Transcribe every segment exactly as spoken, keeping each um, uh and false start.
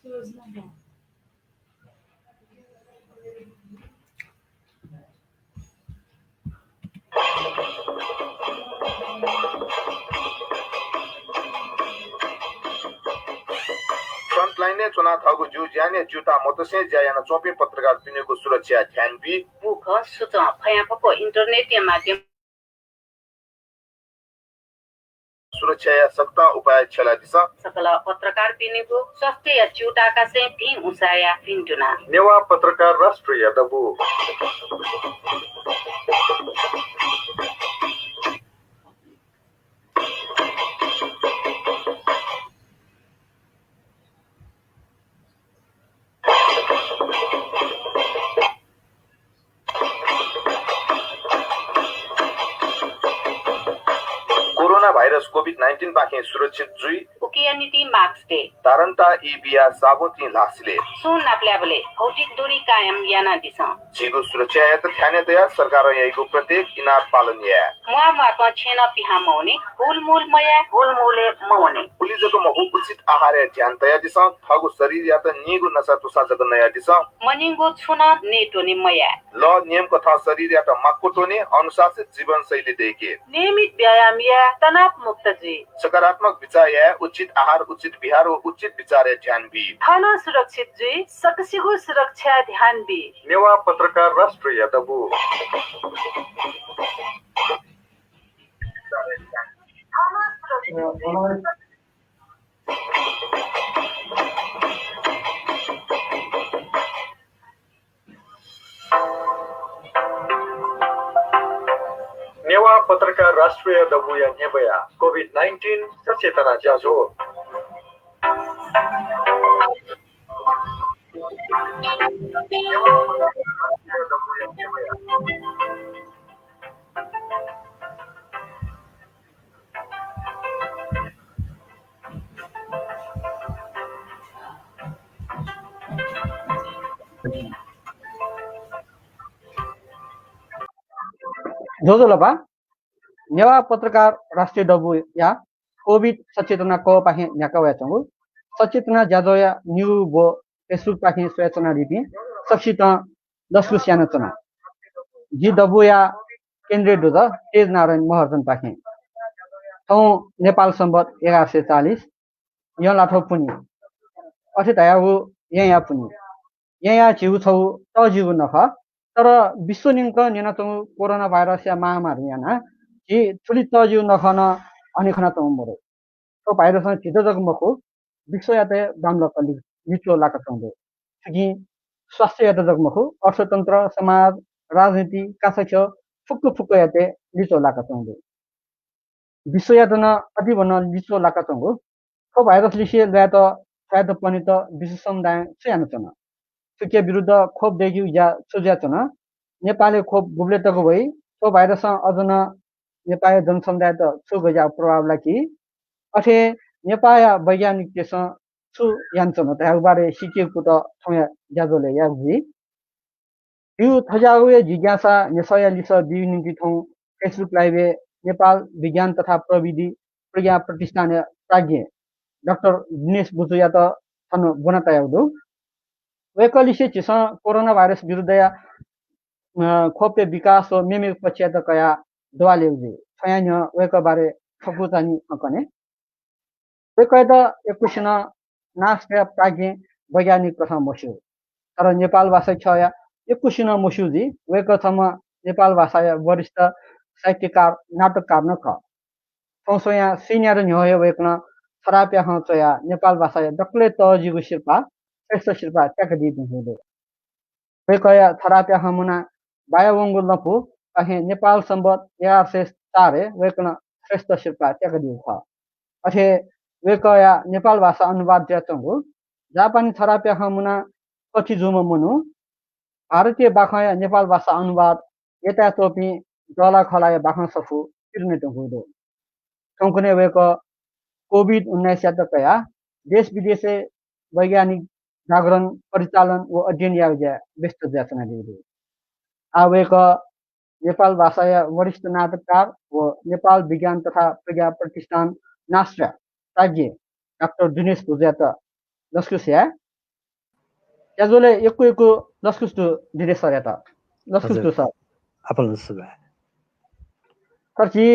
Frontline-य् च्वनाः थःगु ज्यू ज्यानया च्यूताः मतसें ज्या यानाच्वंपिं पत्रकारपिनिगु सुरक्षाय् ध्यान बी। मुख, सुचं, फयांफक्व internet-या माध्यम सुरक्षाया सकतां उपाय छ्यलादिसँ। सकल पत्रकारपिनिगु स्वास्थ्यया च्यूताकासें भिं उसाँय्‌या भिन्तुना। नेवाः पत्रकार राष्ट्रिय दबू। कोरोना भाइरस COVID nineteen पाखें सुरक्षित जुइ। उकिया निंतिं mask दे। तारन्ता ई बियाः साबुन तिं ल्हाः सिले। सुं नापल्याबलय् भौतिक दूरी कायम यानादिसँ। झीगु सुरक्षायात ध्यानय् तयाः सरकारं याइगु प्रत्येक इनाप पालन याये। म्वाःम्वाकं छेँनं पिहां मवने, हुलमुल मयाये, हुलमुलय् मवने। उलि जक मखु, उचित आहारय् ध्यान तयादिसँ। थःगु शरीरयात नीगु नसा तुसा जक नयादिसँ। मनीगु छुं नं नयेत्वने मयाये। लः नियमकथं शरीरयात माक्व त्वने, अनुशासित जीवनशैली दय्‌के। नियमित व्यायाम याये, तनाव मुक्त जुइ। सकारात्मक विचार याये, उचित आहार, उचित विहार व उचित विचारय् ध्यान बी। थः नं सुरक्षित जुइ, सकसिगु सुरक्षाय् ध्यान बी। नेवाः पत्रकार राष्ट्रिय दबू। नेवाः पत्रकार राष्ट्रिय दबूया न्ह्यब्वया COVID nineteen सचेतना ज्याझ्वः। ज्वजलपा, नेवाः पत्रकार राष्ट्रिय दबूया COVID सचेतना कःपाखें न्ह्याका वयाच्वंगु सचेतना ज्याझ्वःया YouTube व Facebook पाखें स्वयाच्वनादीपिं सकसितं लसकुस यानाच्वना। जि दबूया केन्द्रीय दुजः तेज नारायण महर्जनपाखें। थौं नेपाल संवत् एघार सय चालिस, यँ लाथ्व पुन्हि। अथे धयागु यँया पुन्हि। यँया झीगु छगू तःजिगु नखः, तर विश्व न्यंकं न्यनाच्वंगु कोरोना भाइरसया महामारीं यानाः झी थुलि तःजिगु नखः नं हने खनाच्वंगु मदु। थ्व भाइरसं झीत जक मखु, विश्वयात हे बांमलाक लि-, लिच्वः लाकाच्वंगु दु। थुकिं स्वास्थ्ययात जक मखु, अर्थतन्त्र, समाज, राजनीति, कासाख्यः फुक्क फुक्कयात हे लिच्वः लाकाच्वंगु दु। विश्वयात नं अति भनं लिच्वः लाकाच्वंगु। थ्व भाइरस लिसे ल्वायेत, छ्वयात पनेत विश्व समुदायं छु यानाच्वन? थुकिया विरुद्ध खोप दय्केगु ज्या छु जुयाच्वन? नेपालय् खोप गुबलय् तक वइ? थ्व भाइरसं अझ नं नेपाःया जनसमुदायत छु गज्याःगु प्रभाव लाकी? अथे नेपाःया वैज्ञानिकतय्सं छु यानाच्वन धयागु बारे सीकेगु कुतः थौंया ज्याझ्वलय् यायेगु जुइ। जिगु थज्याःगु हे जिज्ञासा न्ह्यसःया लिसः बीगु निंतिं थौं Facebook live-य् नेपाल विज्ञान तथा प्रविधि प्रज्ञा प्रतिष्ठानया प्राज्ञ डाक्टर दिनेश बुचुयात थन ब्वना तयागु दु। वय्कःलिसे झीसं कोरोना भाइरस विरुद्धया, अ, खोपया विकास व मेमेगु पक्षयात कयाः दुवाः लयेगु जुइ। थ्वया न्ह्यः वय्कः बारे थकूचा निं खँ कने। वय्कःयात यक्वसिनं नांस्वयाः प्राज्ञ वैज्ञानिक कथं मस्यू। तर नेपाल भाषा ख्यःया यक्वसिनं मस्यू जुइ। वय्कः छम्ह नेपाल भाषाया वरिष्ठ साहित्यकार, नाटककार नं खः। थौं स्वयां स्वीन्यादँ न्ह्यः हे वय्कलं छधाःप्याखं च्वयाः नेपाल भाषाया दकलय् तःजिगु सिरपाः, श्रेष्ठ सिरपाः त्याकादी धुंकूगु दु। वय्कःया छधाःप्याखं मुनाः बायावंगु लँपुपाखें नेपाल संवत् एघार सय चारय् वय्कलं श्रेष्ठ सिरपाः त्याकादीगु खः। अथे वय्कःया नेपाल भाषा अनुवाद जुयाच्वंगु जापानी छधाःप्याखं मुनाः कथि जूम्ह मनू भारतीय बाखंया नेपाल भाषा अनुवाद यताय् च्वंपिं दलाखलाया बाखं सफू पिदने धुंकूगु दु। थौंकन्हय् वय्कः कोभिड उन्नाइसयात कयाः देश विदेशय् वैज्ञानिक जागरण, परिचालन व अध्ययन यायेगु ज्याय् व्यस्त जुयाच्वनादीगु दु। आः वय्कः नेपाल भाषाया वरिष्ठ नाटककार व नेपाल विज्ञान तथा प्रज्ञा प्रतिष्ठान नास्ट्रा प्राज्ञ डाक्टर दिनेश बुचुयात लसकुस याये। ज्याझ्वलय् यक्व यक्व लसकुस दु दिनेश सरयात। लसकुस दु सर। आपालं सुभाय्। सर, झी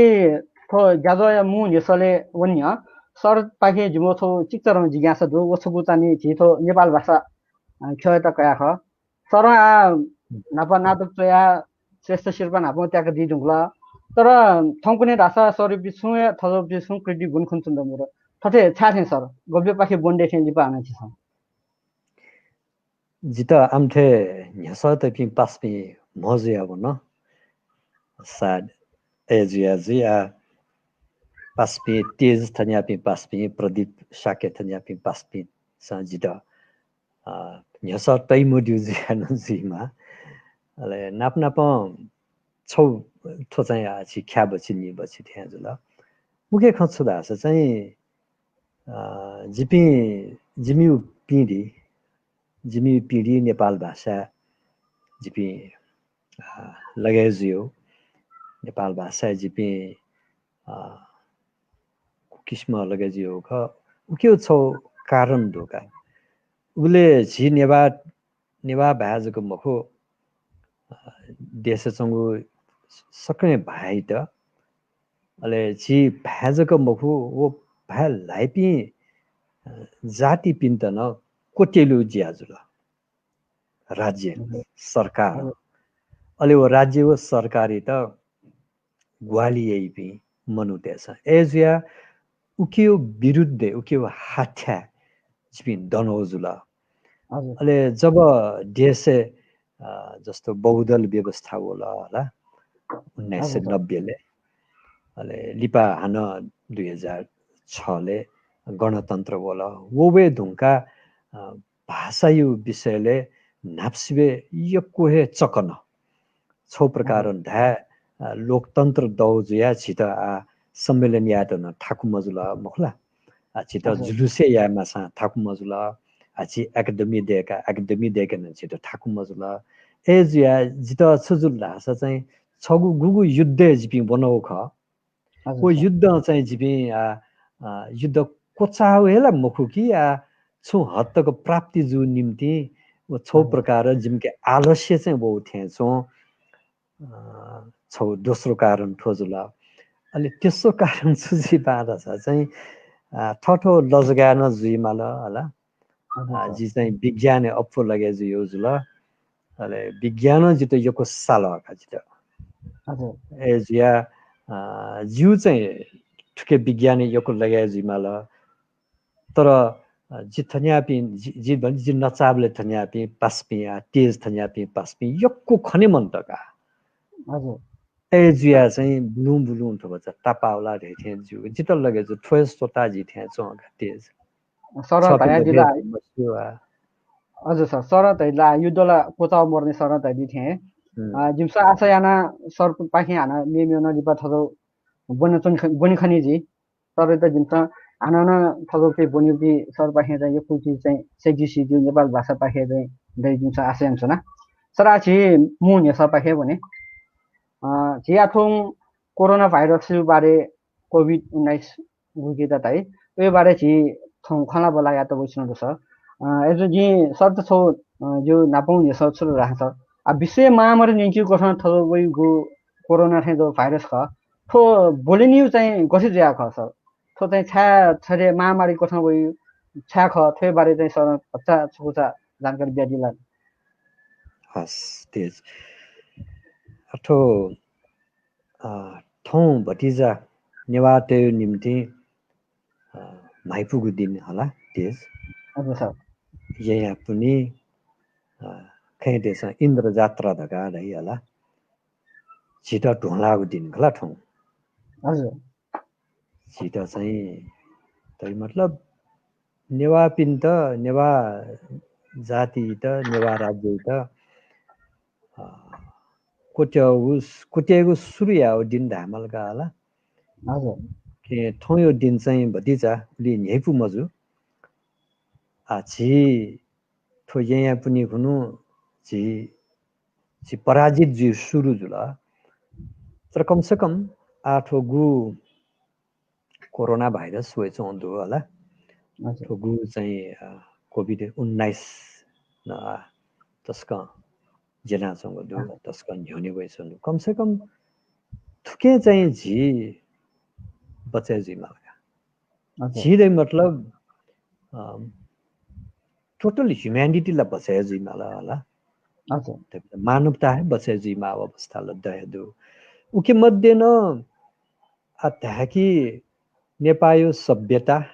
थ्व ज्याझ्वःया मू न्ह्यसःलय् वने न्ह्यः सरपाखें जिमिगु छगू चिकिचाधंगु जिज्ञासा दु। व छगू चाहिँ झी थ्व नेपाल भाषा, अ, ख्यःयात कयाः खः। सरं आः न्हापा नाटक च्वयाः श्रेष्ठ सिरपाः न्हापा त्याकादी धुंकल। तर थौंकन्हय् धाःसा सरयापिं छुं हे थज्याःपिं छुं कृति गुण खने च्वनादीगु मदु। थथे छाय् थें सर, गबलेपाखे ब्वने दइ थें लिपा हानं झीसं। जितः आमथे न्ह्यसःतय्‌पिं पासापिं म्हो जुयावन। सायद अय् जुया जुइ। आः पासापिं तेज थनियापिं पासापिं, प्रदीप शाक्य थनियापिं पासापिंसं जितः, अ, न्ह्यसः तइ मज्यू जुया नं जुइमाः। अले नाप नापं छगू थ्व चाहिँ आः झी ख्याबछि निबछि थें जुल। मुख्य खँ छु धाःसा चाहिँ, अ, जिपिं, जिमिगु पिँढी, जिमिगु पिँढी नेपाल भाषा जिपिं, अ, लगय् जुइगु, नेपाल भाषा जिपिं, अ, किसिमं लगय् जुइगु खः। उकिया छगू कारण दु का। उबलय् झी नेवाः, नेवाः भाय् जक मखु, अ, देशय् च्वंगु सकलें भाय्‌त, अले झी भाय् जक मखु, व भाय् ल्हाइपिं, अ, जातिपिन्त नं क्वत्यलु ज्या जुल। राज्य, हजुर। सरकार। हजुर। अले व राज्य व सरकारयात ग्वाहालि याइपिं मनूतय्‌सं। अय्‌जुयाः उकिया विरुद्धय्, उकिया हाथ्याः जिपिं दनागु जुल। हजुर। अले जब देशय्, अ, जस्तो बहुदल व्यवस्था वल होला, उन्नाइस सय नब्बेलय्। अले लिपा हानं दुई हजार छलय् गणतन्त्र वल। व वये धुंकाः, अ, भाषाया विषयलय् न्हापा सिबय् यक्व हे चकन। छगू प्रकारं धाये, अ, लोकतन्त्र दौ जुयाः झीत आः सम्मेलन यायेत नं थाकु मजुल, मखु ला? आः झीत हजुर। जुलुसय् यायेमाःसां थाकु मजुल। आः झी एकेडेमी दय्‌का, एकेडेमी दय्‌के नं झीत थाकु मजुल। अय्‌जुयाः जितः छु जुल धाःसा चाहिँ छगू गुगु युद्धय् जिपिं वनागु खः। हजुर, व सर। युद्धं चाहिँ जिपिं, आ, आ, युद्ध क्वचाःगु हे ला मखु कि, आ, छुं हद तक प्राप्ति जूगु निंतिं व छगू हजुर। प्रकारं जिमिके आलस्य चाहिँ वःगु थें च्वं। अ, छगू दोस्रो कारण थ्व जुल। अले तेस्रो कारण छु जुइ बांलासा चाहिँ, आ, थःथः लजगाय् नं जुइमाल होला। हजुर, आ, सर। जि चाहिँ विज्ञानय् अप्वः लगय् जुइगु जुल। अले विज्ञानं जितः यक्व साल का जितः। हजुर। अय्‌जुयाः, अ, जिगु चाहिँ थुके विज्ञानय् यक्व लगय् जुइमाल। तर, अ, जि थनियापिं, जि, जि, जि नचाःबलय् थनियापिं पासापिं, आ, तेज थनियापिं पासापिं यक्व खने मन्त का। हजुर। अय्‌जुयाः चाहिँ बुलुं बुलुं थ्व भचा तापाःगु ला धइथें ज्यू। जितः लगय् जू, थ्व हे स्वता जि थें च्वं का तेज। सरं छपिं धयादिल। मस्यू आ। हजुर सर, सरं धयादिल, युद्ध ला क्वचाः मरुनि सरं धयादी थें। हम्म। अ, जिमिसं आशा याना सरपाखें हानं मेमेगु नं लिपा थज्याःगु ब्वने च्वने ख-, ब्वने खनी जि। सरयात जिमिसं हानं नं थज्याःगु ब्वनीगु सरपाखें चाहिँ यक्व चिज चाहिँ सय्‌के सिइत्यू, नेपाल भाषापाखें चाहिँ दइ जिमिसं आशा यानाच्वना। सर, आः झी मू न्ह्यसःपाखें वने। अ, झी आः थौं कोरोना भाइरसया बारे, कोभिड उन्नाइस गुकेत धाइ, वया बारे झी थौं खँल्हाबल्हा यायेत वइच्वनागु दु सर। अ, अय्‌जूगुलिं जिं सरयात छगू, अ, जिगु न्हापांगु न्ह्यसः छु धाःसा सर, आ, विश्वय् महामारी न्यंकीगु कथं थज्याःगु वइगु कोरोना थें ज्वःगु भाइरस खः। थ्व ब्वलिनिगु चाहिँ गथे जुयाः खः सर? थ्व चाहिँ छाय् थथे महामारी कथं वइगु छाय् खः, थ्वया बारे चाहिँ सरं भचा छकूचा जानकारी बियादिल। हस्, तेज। अ, थ्व, अ, थौं भतिचा नेवाःतय्‌गु निंतिं, अ, म्हाइपुगु दिं हला, तेज। हजुर सर। येँयाः पुन्हि, अ, खँय्‌तय्‌सं इन्द्रजात्रा धकाः धाइ हला। झीत ध्वंलाःगु दिं खला थौं। हजुर। झीत चाहिँ, तइ मतलब, नेवाःपिन्त, नेवाः जातियात, नेवाः राज्ययात, अ, क्वत्याःगु, क्वत्यायेगु सुरु याःगु दिं धायेमाल का हला। हजुर। के थौंया दिं चाहिँ भतिचा उलि न्ह्यइपु मजू। आ, झी थ्व येँयाः पुन्हि खुन्हु झी, झी पराजित जुइ सुरु जुल। तर कम से कम आः थ्व गु कोरोना भाइरस वइच्वंगु दु हला। हजुर। थ्व गु चाहिँ, अ, कोभिड उन्नाइस न आ, तसकं ज्यनाच्वंगु दु, तसकं न्ह्यःने वइच्वंगु दु। कम से कम थुकिं चाहिँ झी बचय् जुइमाल का। हजुर। झी धइ मतलब, अ, total humanity ला बचय् जुइमाल होला। हजुर। मानवता हे बचय् जुइमाःगु अवस्था ला दये दु। उकी मध्ये नं आ धाय्‌कि नेपाःया सभ्यता,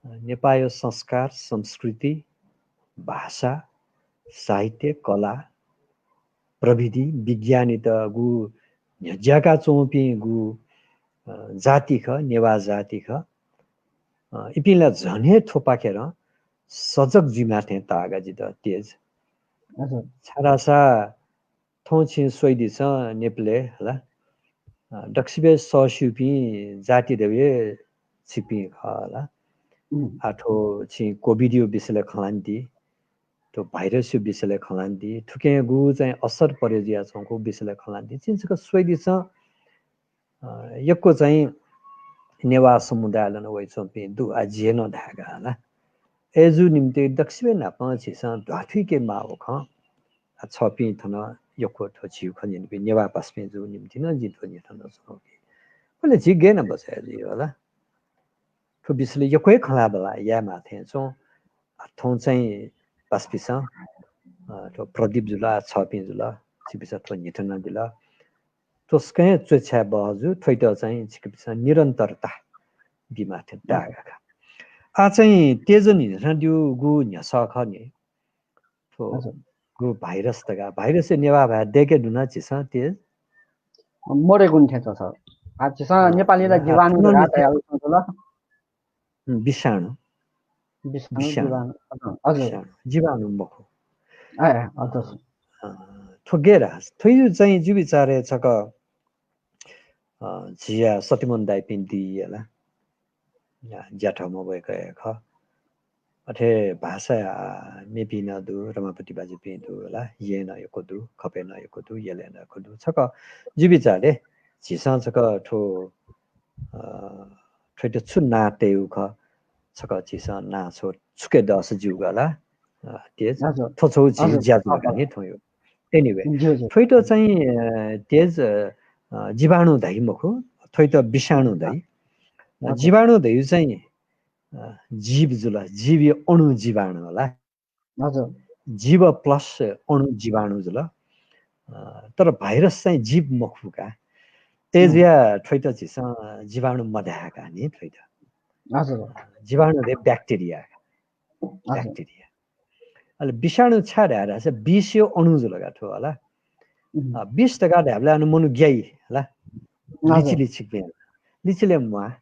नेपाःया संस्कार, संस्कृति, भाषा, साहित्य, कला, प्रविधि, विज्ञानयात गु न्ह्यज्याका च्वंपिं गु, अ, जाति खः, नेवाः जाति खः। अ, इपिं ला झन हे थ्व पाखें सजग जुइमाः थें ताः का जितः तेज। हजुर। छाय्‌धाःसा थौं छिं स्वइदिसँ नेपालय् हला। अ, दक्वसिबय् सःस्यूपिं जाति धइगु हे छिकपिं खः हला। उम्। आ थ्व छिं COVID या विषयलय् खँ ल्हानादी, थ्व virus या विषयलय् खँ ल्हानादी, थुकिं गु चाहिँ असर परे जुयाच्वंगु विषयलय् खँ ल्हानादी। छिं छकः स्वइदिसँ, अ, यक्व चाहिँ नेवाः समुदायय् नं वइच्वंपिं दु, आ जि हे नं धाये का हला। अय्‌जूगु निंतिं दक्वसिबय् न्हापां झीसं ध्वाथुइके माःगु खँ, आ, छपिं थन यक्व थ्व झीगु खँ न्यनापिं नेवाः पासापिं जूगु निंतिं नं जिं थ्व न्ह्यथनाच्वनागु खः। अले झी गय् याना बचय् जुइ हला। थ्व विषयलय् यक्व हे खँ ल्हाःबल्हा यायेमाः थें च्वं। आ, थौं चाहिँ पासापिसं, अ, थ्व प्रदीप जुल, आ, छपिं जुल, छिकपिसं थ्व न्ह्यथनादिल। थ्व सकसिनं च्वछाये बहःजू, थ्वइत चाहिँ छिकपिसं निरन्तरता बीमाः थें ताः का। आ चाहिँ तेजं न्ह्यथनादीगु न्ह्यसः खः नि। थ्व हजुर। गु virus धकाः, virus या नेवाः भाय् दय्‌के धुन झीसं तेज? मदय्‌कूनि थें च्वं सर। आ, झीसं अँ, नेपालीला आ, जीवाणु थन धकाः नि धयागु खँ जुल। उम्, विषाणु। विषाणु, विषाणु। जीवाणु। अँ, हजुर। विषाणु। जीवाणु मखु। ए, ए, अँ, हजुर। अँ, थ्व गय् यात? थ्व चाहिँ जिगु विचारय् छकः, अ, झीया सत्यमोहन दाइपिं दी हला। अ, ज्याथम्ह वय्‌कः हे खः। अथे भाषा, अ, मेपिं नं दु, रमापति बाजुपिं दु हला, येँय् नं यक्व दु, खपय् नं यक्व दु, यलय् नं यक्व दु। छकः जिगु विचारय् झीसं छकः थ्व, अ, थ्वइत छु नां तयेगु खः, छकः झीसं नां छुं छुके दःसा ज्यू का ला? अ, तेज, हजुर। थ्व छगू झी हजुर। ज्या जुल का नि थ्व। Anyway, ज्यू, ज्यू। थ्वइत चाहिँ, अ, तेज, अ, जीवाणु धाइ मखु, थ्वइत विषाणु धाइ। अ, हजुर। जीवाणु धाइ चाहिँ, अ, जीव जुल, जीवया अणु जीवाणु हला। हजुर। जीव plus अणु जीवाणु जुल। अ, तर virus चाहिँ जीव मखु का। अय्‌जुया थ्वइत झीसं जीवाणु मधाये का नि थ्वइत। हजुर। अ, जीवाणु धाइ bacteria का। हजुर। Bacteria। अले विषाणु छाय् धाये धाःसा विषया अणु जुल का थ्व हला। उम्। अ, विष धकाः धायेबलय् अन मनू ग्याइ हला। हजुर। लिचिलय् छिकपिं हला। लिचिलय् म्वाः।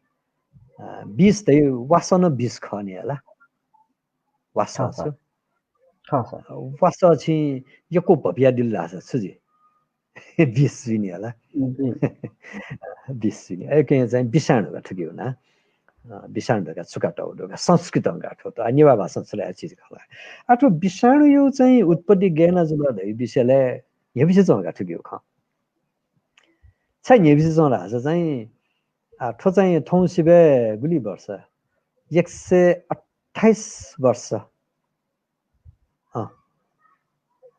अ, विष धाइ वासः नं विष खः नि हला। वासः खः सर। छु? खः सर। वासः छिं यक्व भपियादिल धाःसा छु जुइ? विष जुइ नि हला। उम्, जुइ। विष जुइ नि। अय्‌कं चाहिँ विषाणु का थुकिया नां। अ, विषाणु धकाः छुकातःगु दु का, संस्कृतं का थ्व त। आ, नेवाः भाषां छु ल्हायेगु चिज खः ला। आ, थ्व विषाणुया चाहिँ उत्पत्ति गय् याना जुल धइगु विषयलय् न्ह्यबिसे च्वं का थुकिया खँ। छाय् न्ह्यबिसे च्वं धाःसा चाहिँ, आ, थ्व चाहिँ थौं सिबय् गुलि वर्ष? एक सय अट्ठाइस वर्ष। अँ।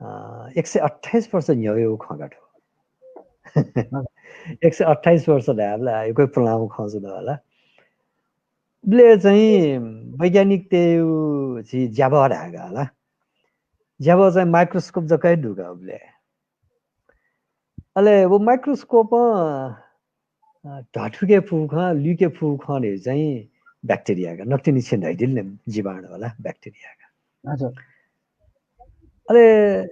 अ, एक सय अट्ठाइस वर्ष न्ह्यःयागु खँ का थ्व। हजुर। एक सय अट्ठाइस वर्ष धायेबलय् यक्व पुलांगु खँ जुल हला। उबलय् चाहिँ वैज्ञानिकतय्‌गु झी ज्याभः धाये का हला। ज्याभः चाहिँ microscope जक हे दु का उबलय्। अले व microscope-ं, अ, ध्वाथुइके फुगु खँ, लुइके फुगु खँ धइगु चाहिँ bacteria का, नकतिनि छिं धयादिल नि, जीवाणु हला, bacteria का। हजुर। अले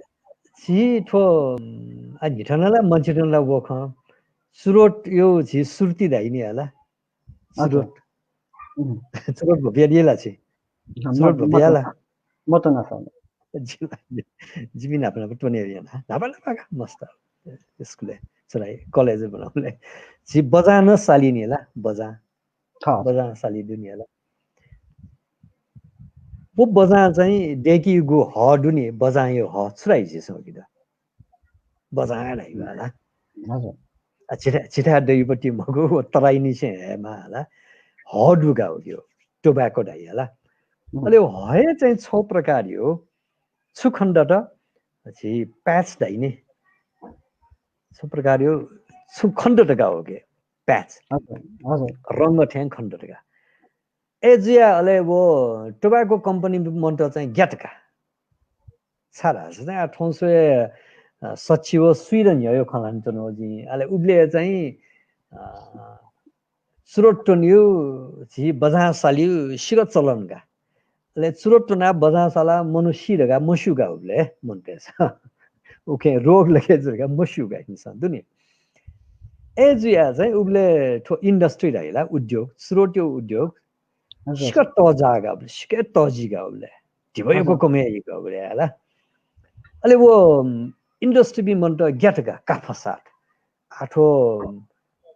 झी थ्व, उम्, आ, न्हिथं ला, मन्चिथं ला व खँ। चुरोटया झी सुर्ती धाइ नि हला। हजुर। चुरोट। उम्। चुरोट भपियादिल ला छिं? अँ, चुरोट म-, भपियादिल? मत्वना सर। जि-, जिमि न्हापा न्हापा त्वने याना। न्हापा न्हापा का मस्त। स्कुलय्, सराई, कलेजय् ब्वनाबलय्। झी बजां नं साली नि ला, बजां। खः। बजां साली दु नि हला। व बजां चाहिँ दय्‌कीगु हः दु नि, बजांया हः छु धाइ झीसं कि त? बजां धाइ हला। हजुर। आ, झीथाय्, झीथाय् दइपट्टि मखु, व तराईनिसें हयेमाः हला। हः दु का उकिया, tobacco धाइ हला। उम्। अले हः हे चाहिँ छगू प्रकारया छु खनेदत? झी प्याच धाइ नि। छु प्रकारयो छु खनेदत का हो के? प्याच। रंग थें खनेदत का। अय् जुया अले व tobacco company मन्त चाहिँ ग्यात का। छाय् धाःसा चाहिँ आ थौं स्वये, अ, सच्छि व स्वीदँ न्ह्यःयो खँ ल्हानाच्वना व जिं। अले उबलय् चाहिँ, अ, चुरोट त्वनेयो झी बजां सालेयो सिक्क चलन का। अले चुरोट त्वनाः बजां सालाः मनू सी धकाः मस्यू का उबलय् मनूतय्‌सं। उकिं रोग लगे जुल का मस्यू का इमिसं दुने। अय् जुया चाहिँ उबलय् थ्व industry धाइ ला उद्योग, चुरोटयो उद्योग सिक्क तःजाः का उबलय्, सिक्क तःजी का उबलय्। धिबा यक्व कमय् याइ का उबलय् ला। अले व, अम, industry बी मन्त ग्यात का काफसात। आ थ्व,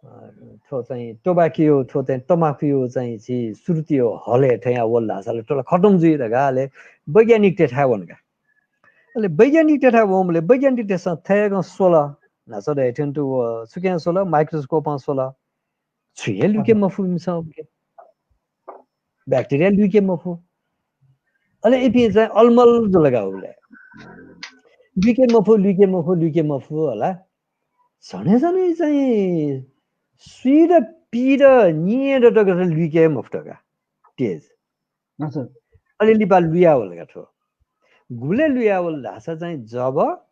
अ, थ्व चाहिँ tobacco यो, थ्व चाहिँ तमाखुयो चाहिँ झी सुरुतियो हलय् थ्यंया वल धाःसा ला थ्व ला खतम जुइ धकाः अले वैज्ञानिकतय्‌थाय् वन का। अले वैज्ञानिकतय्‌थाय् वंबलय् वैज्ञानिकतय्‌सं थय्‌कं स्वल, न्हाचः धयाथें तुं व छुकिं स्वल, microscope-ं स्वल। छुं हे लुइके मफु इमिसं उके। Bacteria लुइके मफु। अले इपिं चाहिँ अलमल जुल का उबलय्। लुइके मफु, लुइके मफु, लुइके मफु होला। झनै झनै चाहिँ स्वीदँ पीदँ निदँ तक लुइके मफुत का। तेज। अले लिपा लुया वल का थ्व। गुबलय् लुया वल धाःसा चाहिँ जब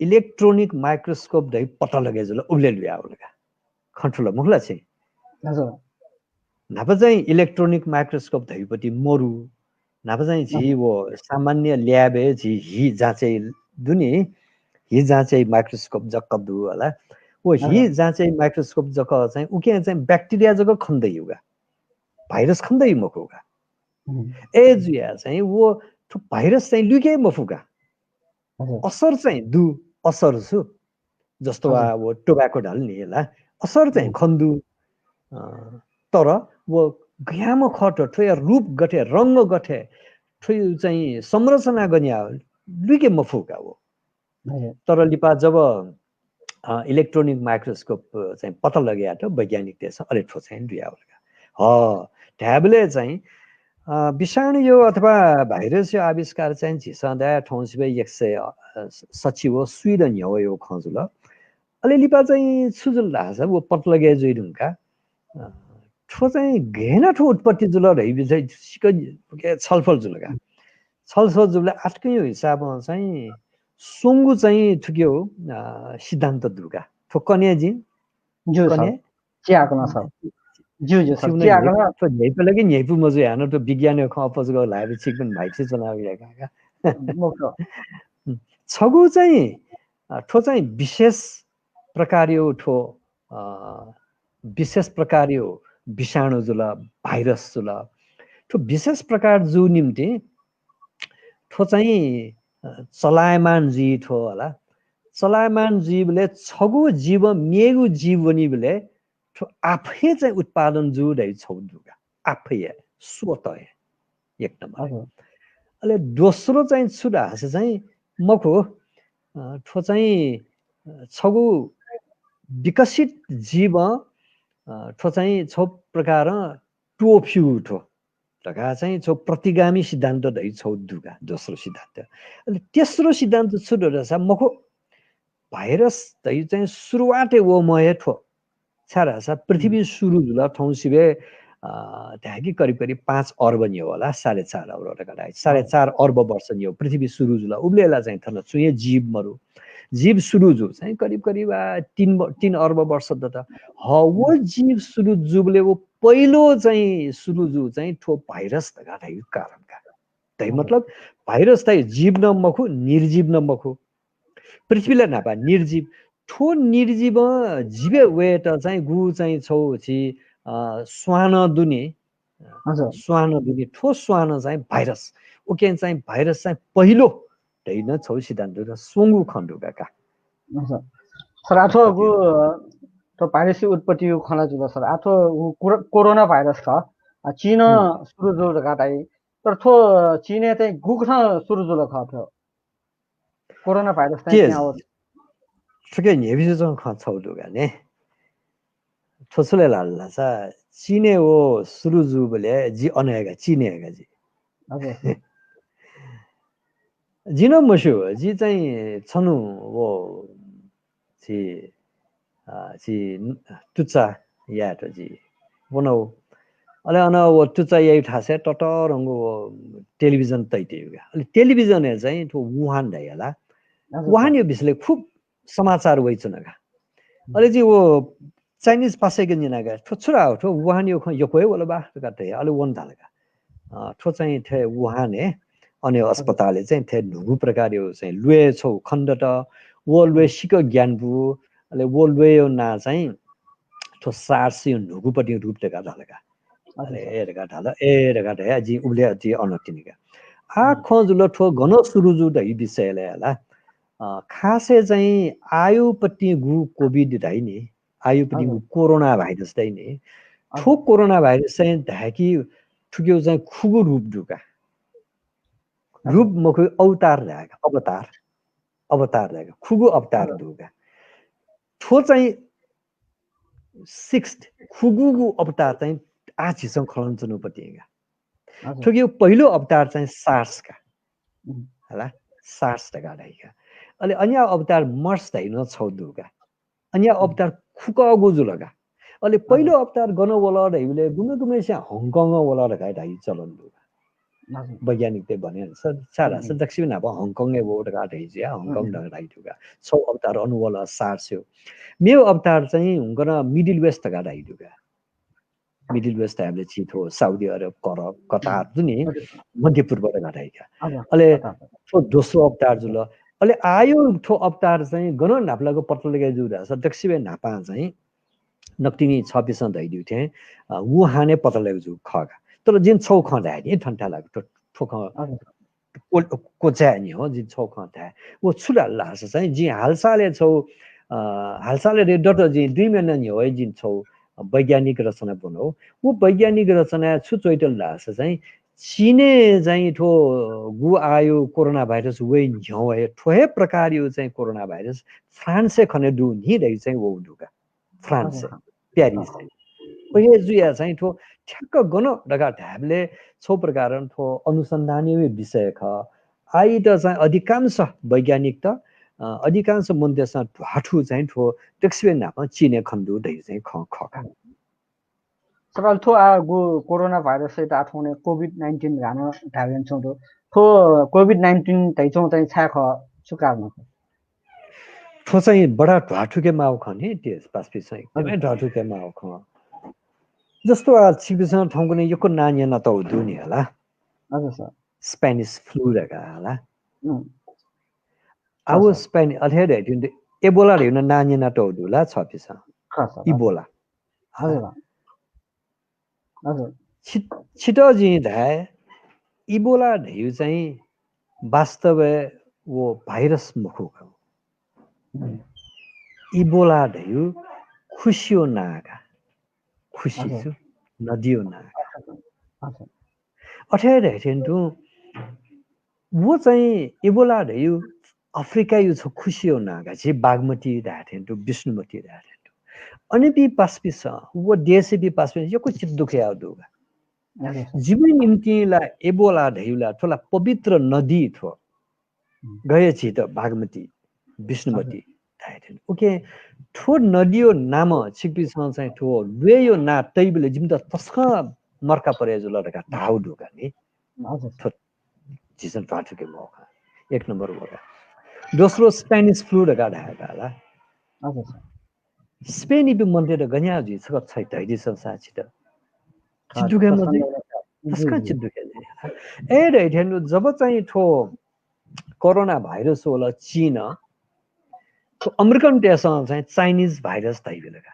electronic microscope धइ पत्ता लगे जुल उबलय् लुया वल का। खँ थुल मखु ला छिं? न्हापा चाहिँ electronic microscope धइपति मरु। न्हापा चाहिँ झी व सामान्य lab-य् झी हि जाँचय् दु नि, हि जाँचय् microscope जक्क दु होला। व हि जाँचय् microscope जक चाहिँ उकिं चाहिँ bacteria जक खने दइगु का। Virus खने दइ मखु का। अय् जुया चाहिँ व थ्व virus चाहिँ लुइके मफु का। असर चाहिँ दु, असर छु। जस्तो वा व tobacco धाल नि ला, असर चाहिँ खने दु। अ, तर व गज्याःम्ह खः थ्व, थ्वया रूप गथे, रंग गथे, थ्वया चाहिँ संरचना गज्याः लुइके मफु का व। तर लिपा जब, अ, electronic microscope चाहिँ पत्ता लगे यात वैज्ञानिकतय्‌सं अले थ्व चाहिँ लुया वल का। ह, धायेबलय् चाहिँ, अ, विषाणुयो अथवा virus-यो आविष्कार चाहिँ झीसं धाये थौंसिबय् एक सय, अ, सच्छि व स्वीदँ न्ह्यःयो खँ जुल। अले लिपा चाहिँ छु जुल धाःसा व पत्ता लगे जुइ धुंका, अ, थ्व चाहिँ गय् याना थ्व उत्पत्ति जुल धइ विषय सिक्क छलफल जुल का। छलफल जुल आतकयो हिसाबं चाहिँ स्वंगू चाहिँ थुकियो, अ, सिद्धान्त दु का। थ्व कन्या जिं? ज्यू सर। कन्या? चियाकलं सर। ज्यू, ज्यू सर। चियाकलं। थ्व न्ह्यइपु ला कि न्ह्यइपु मजू हानं थ्व विज्ञानयो खँ अप्वः जक ल्हायेबलय् छिकपिं भाइठी च्वनागु या का। छगू चाहिँ, अ, थ्व चाहिँ विशेष प्रकारयो थ्व, अ, विशेष प्रकारयो विषाणु जुल, virus जुल। थ्व विशेष प्रकार जू निम्ति थ्व चाहिँ, अ, चलायमान जुइ थ्व होला। चलायमान जुइबलय् छगू जीव मेगु जीव वनीबलय् थ्व आफै चाहिँ उत्पादन जू धइ छगू दु का। आफै हे, स्वतः हे, एक नम्बर। अले दोस्रो चाहिँ छु धाःसा चाहिँ मखु, अ, थ्व चाहिँ, अ, छगू विकसित जीवं, अ, थ्व चाहिँ छगू प्रकारं त्वःफ्यू थ्व धकाः चाहिँ छगू प्रतिगामी सिद्धान्त धइ छगू दु का, दोस्रो सिद्धान्त। अले तेस्रो सिद्धान्त छु दु धाःसा मखु, virus धइ चाहिँ सुरुवातय् वःम्ह हे थ्व। छाय् धाःसा पृथ्वी सुरु जुल थौंसिबय्, अ, धायेकि करिब करिब पाँच अर्ब न्ह्यः होला, साढे चार अर्ब धकाः धाइ। साढे चार अर्ब वर्ष न्ह्यः पृथ्वी सुरु जुल। उबलय् ला चाहिँ थन छुं हे जीव मरु। जीव सुरु जू चाहिँ करिब करिब, आ, तीन ब-, तीन अर्ब वर्ष दत। ह, व जीव सुरु जूबलय् व पहिलो चाहिँ सुरु जू चाहिँ थ्व virus धकाः धाइगु कारण का। धइ मतलब virus धाइ जीव नं मखु, निर्जीव नं मखु। पृथ्वी ला न्हापा निर्जीव। थ्व निर्जीवं जीवय् वयेत चाहिँ गु चाहिँ छगू झी, अ, स्वानं दुनि, स्वानं दुनि, थ्व स्वानं चाहिँ virus। उकिं चाहिँ virus चाहिँ पहिलो धइ नं छगू सिद्धान्त दु, स्वंगू खँ दु का। सर, आ थ्व गु, अ, थ्व virus उत्पत्तियो खँ ला जुल सर। आ थ्व गु कोरो-, corona virus खः। आ, चीनं सुरु जुल धकाः धाइ। तर थ्व चीनय् चाहिँ गुकथं सुरु जुल खः थ्व? Corona virus चाहिँ के? थुके न्ह्यइपुसे च्वंगु खँ छगू दु का ने। थ्व छु ले धाल धाःसा चीनय् व सुरु जूबलय् जि अन हे का, चीनय् हे का जि। जिं नं मस्यू, जि चाहिँ छन्हु व छि, अ, छि तुचा यायेत जि वनौ। अले अन व तुचा याइ थासय् ततःधंगु व television तइतय्‌गु का। अले television-य् चाहिँ थ्व वुहान धाइ हला। हजुर, वुहानया विषयले खुब समाचार वइच्वन का। अले जि व Chinese पासायाके न्यना का, थ्व छु धाः, थ्व वुहानया खँ यक्व हे वल बा धकाः धया। अले वन धाल का। अ, थ्व चाहिँ थ्व वुहानय् अन अस्पतालय् चाहिँ थ्व न्हूगु प्रकारया चाहिँ ल्वय् छौ खनेदत। व ल्वय् सिक्क ग्यानापु, अले व ल्वय्‌या नां चाहिँ थ्व SARS-या न्हूगुपतिं रूप धकाः धाल का। अले ए धकाः धाल, ए धकाः धया जिं उबलय् अति अन तिनि का। आ खँ जुल, थ्व गन सुरु जू धइ विषयलय् हला। अ, खासय् चाहिँ आःयापतिंगु COVID धाइ नि, आःयापतिंगु corona virus धाइ नि। थ्व corona virus चाहिँ धाय्‌कि थुकिया चाहिँ खुगू रूप दु का। रूप मखु, अवतार धाय्‌का, अवतार। अवतार धाय्‌का, खुगू अवतार दु का। थ्व चाहिँ sixth, खुगूगु अवतार चाहिँ आः झीसं खँ ल्हानाच्वनागुपतिं का। थुकिया पहिलो अवतार चाहिँ SARS का। हला, SARS धकाः धाइ का। अले अन्या अवतार MERS धाइ नं छौ दु का। अन्या अवतार खुकःगु जुल का। अले पहिलो अवतार गन वल धाइबलय् गुम्ह गुम्हसिया हङकङ वल धकाः धाइ चलन दु का। वैज्ञानिकतय् भने स-, सारा स-, दक्वसिबय् न्हापा हङकङय् वः धकाः धाइ जुया, हङकङ धकाः धाइ दु का। छौ अवतार अन वल SARS-या। मेव अवतार चाहिँ हुंकन Middle West धकाः धाइ दु का। Middle West धाइबलय् छि थ्व साउदी अरब, कर-, कतार दु नि, मध्य पूर्व धकाः धाइ का। अले थ्व दोस्रो अवतार जुल। अले आःया थ्व अवतार चाहिँ गन न्हापालाक पत्ता लगे जू धाःसा दक्वसिबय् न्हापां चाहिँ नकतिनि छपिसं धयादीगु थें, अ, वुहानय् पत्ता लगे जूगु खः का। तर जिं छौ खँ धाये नि थन थाय् लाक थ्व, थ्व खँ क्व-, क्वचाये नि हो, जिं छौ खँ धाये। व छु धाल धाःसा चाहिँ जिं हालसालय् छौ, अ, हालसालय् रे दत जिं दुई महिना न्ह्यः हे जिं छौ वैज्ञानिक रचना ब्वनौ। व वैज्ञानिक रचनाय् छु च्वइतल धाःसा चाहिँ चीनय् चाहिँ थ्व गु आःया corona virus वइ न्ह्यः हे थ्व हे प्रकारया चाहिँ corona virus फ्रान्सय् खने दु नि धइ चाहिँ वउ दु का। France, Paris. व हे जुया चाहिँ थ्व ठ्याक्क गन धकाः धायेबलय् छौ प्रकारं थ्व अनुसन्धानया विषय खः। आइत चाहिँ अधिकांश वैज्ञानिकत, अ, अधिकांश मनूतय्‌सं ध्वाथु चाहिँ थ्व दक्वसिबय् न्हापां चीनय् खने दु धइ चाहिँ खँ खः का। सर, अले थ्व आः गु corona virus-यात आः थौंकन्हय् COVID nineteen धकाः नं धायेगु यानाच्वंगु दु। थ्व COVID nineteen धइच्वंगु चाहिँ छाय् खः, छु कारण खः? थ्व चाहिँ बडा ध्वाथुके माःगु खँ नि, देशवासीपिसं एकदमै ध्वाथुके माःगु खँ। जस्तो आः छिकपिसं थौंकन्हय् यक्व नां न्यनातःगु दु नि हला। हजुर सर। Spanish flu धकाः हला। आः व Spanish, अथे हे धयाथें Ebola धयागु नां न्यनातःगु दु ला छपिसं? खः सर। Ebola। हजुर। हजुर। छि-, छितः जिं धाये, Ebola धयागु चाहिँ वास्तवय् व virus मखु का। Ebola धयागु खुसिया नां का। खुसि छु, नदिया नां का। अथे हे धयाथें तुं व चाहिँ Ebola धयागु अफ्रिकाया छगू खुसिया नां का, झी बागमती धायेथें तुं, विष्णुमती धायेथें तुं। अनयापिं पासापिसं, व देशयापिं पासापिसं यक्व चित्त दुःख याःगु दु का। जिमि निंतिं ला Ebola धयागु ला, थ्व ला पवित्र नदी थ्व। गय् झीत बागमती, विष्णुमती धायेथें। उकिं थ्व नदीया नामं छिकपिन्सं चाहिँ थ्व ल्वय्‌या नां तइबलय् जिमित तसकं मर्का परे जुल धकाः धाःगु दु का नि। हजुर। थ्व झीसं ध्वाथुके मखु का। एक नम्बर व का। दोस्रो Spanish flu धकाः धायेका ला। हजुर। स्पेनयापिं मनूतय्‌त गन याः जुइ छकः छै धयादिसँ सा छित। चित्त दुःख याये मजुइ? तसकं चित्त दुःख याये जुइ। ए धयाथें तुं जब चाहिँ थ्व corona virus वल चीनं, थ्व अमेरिकनतय्‌सं चाहिँ Chinese virus धयाबिल का।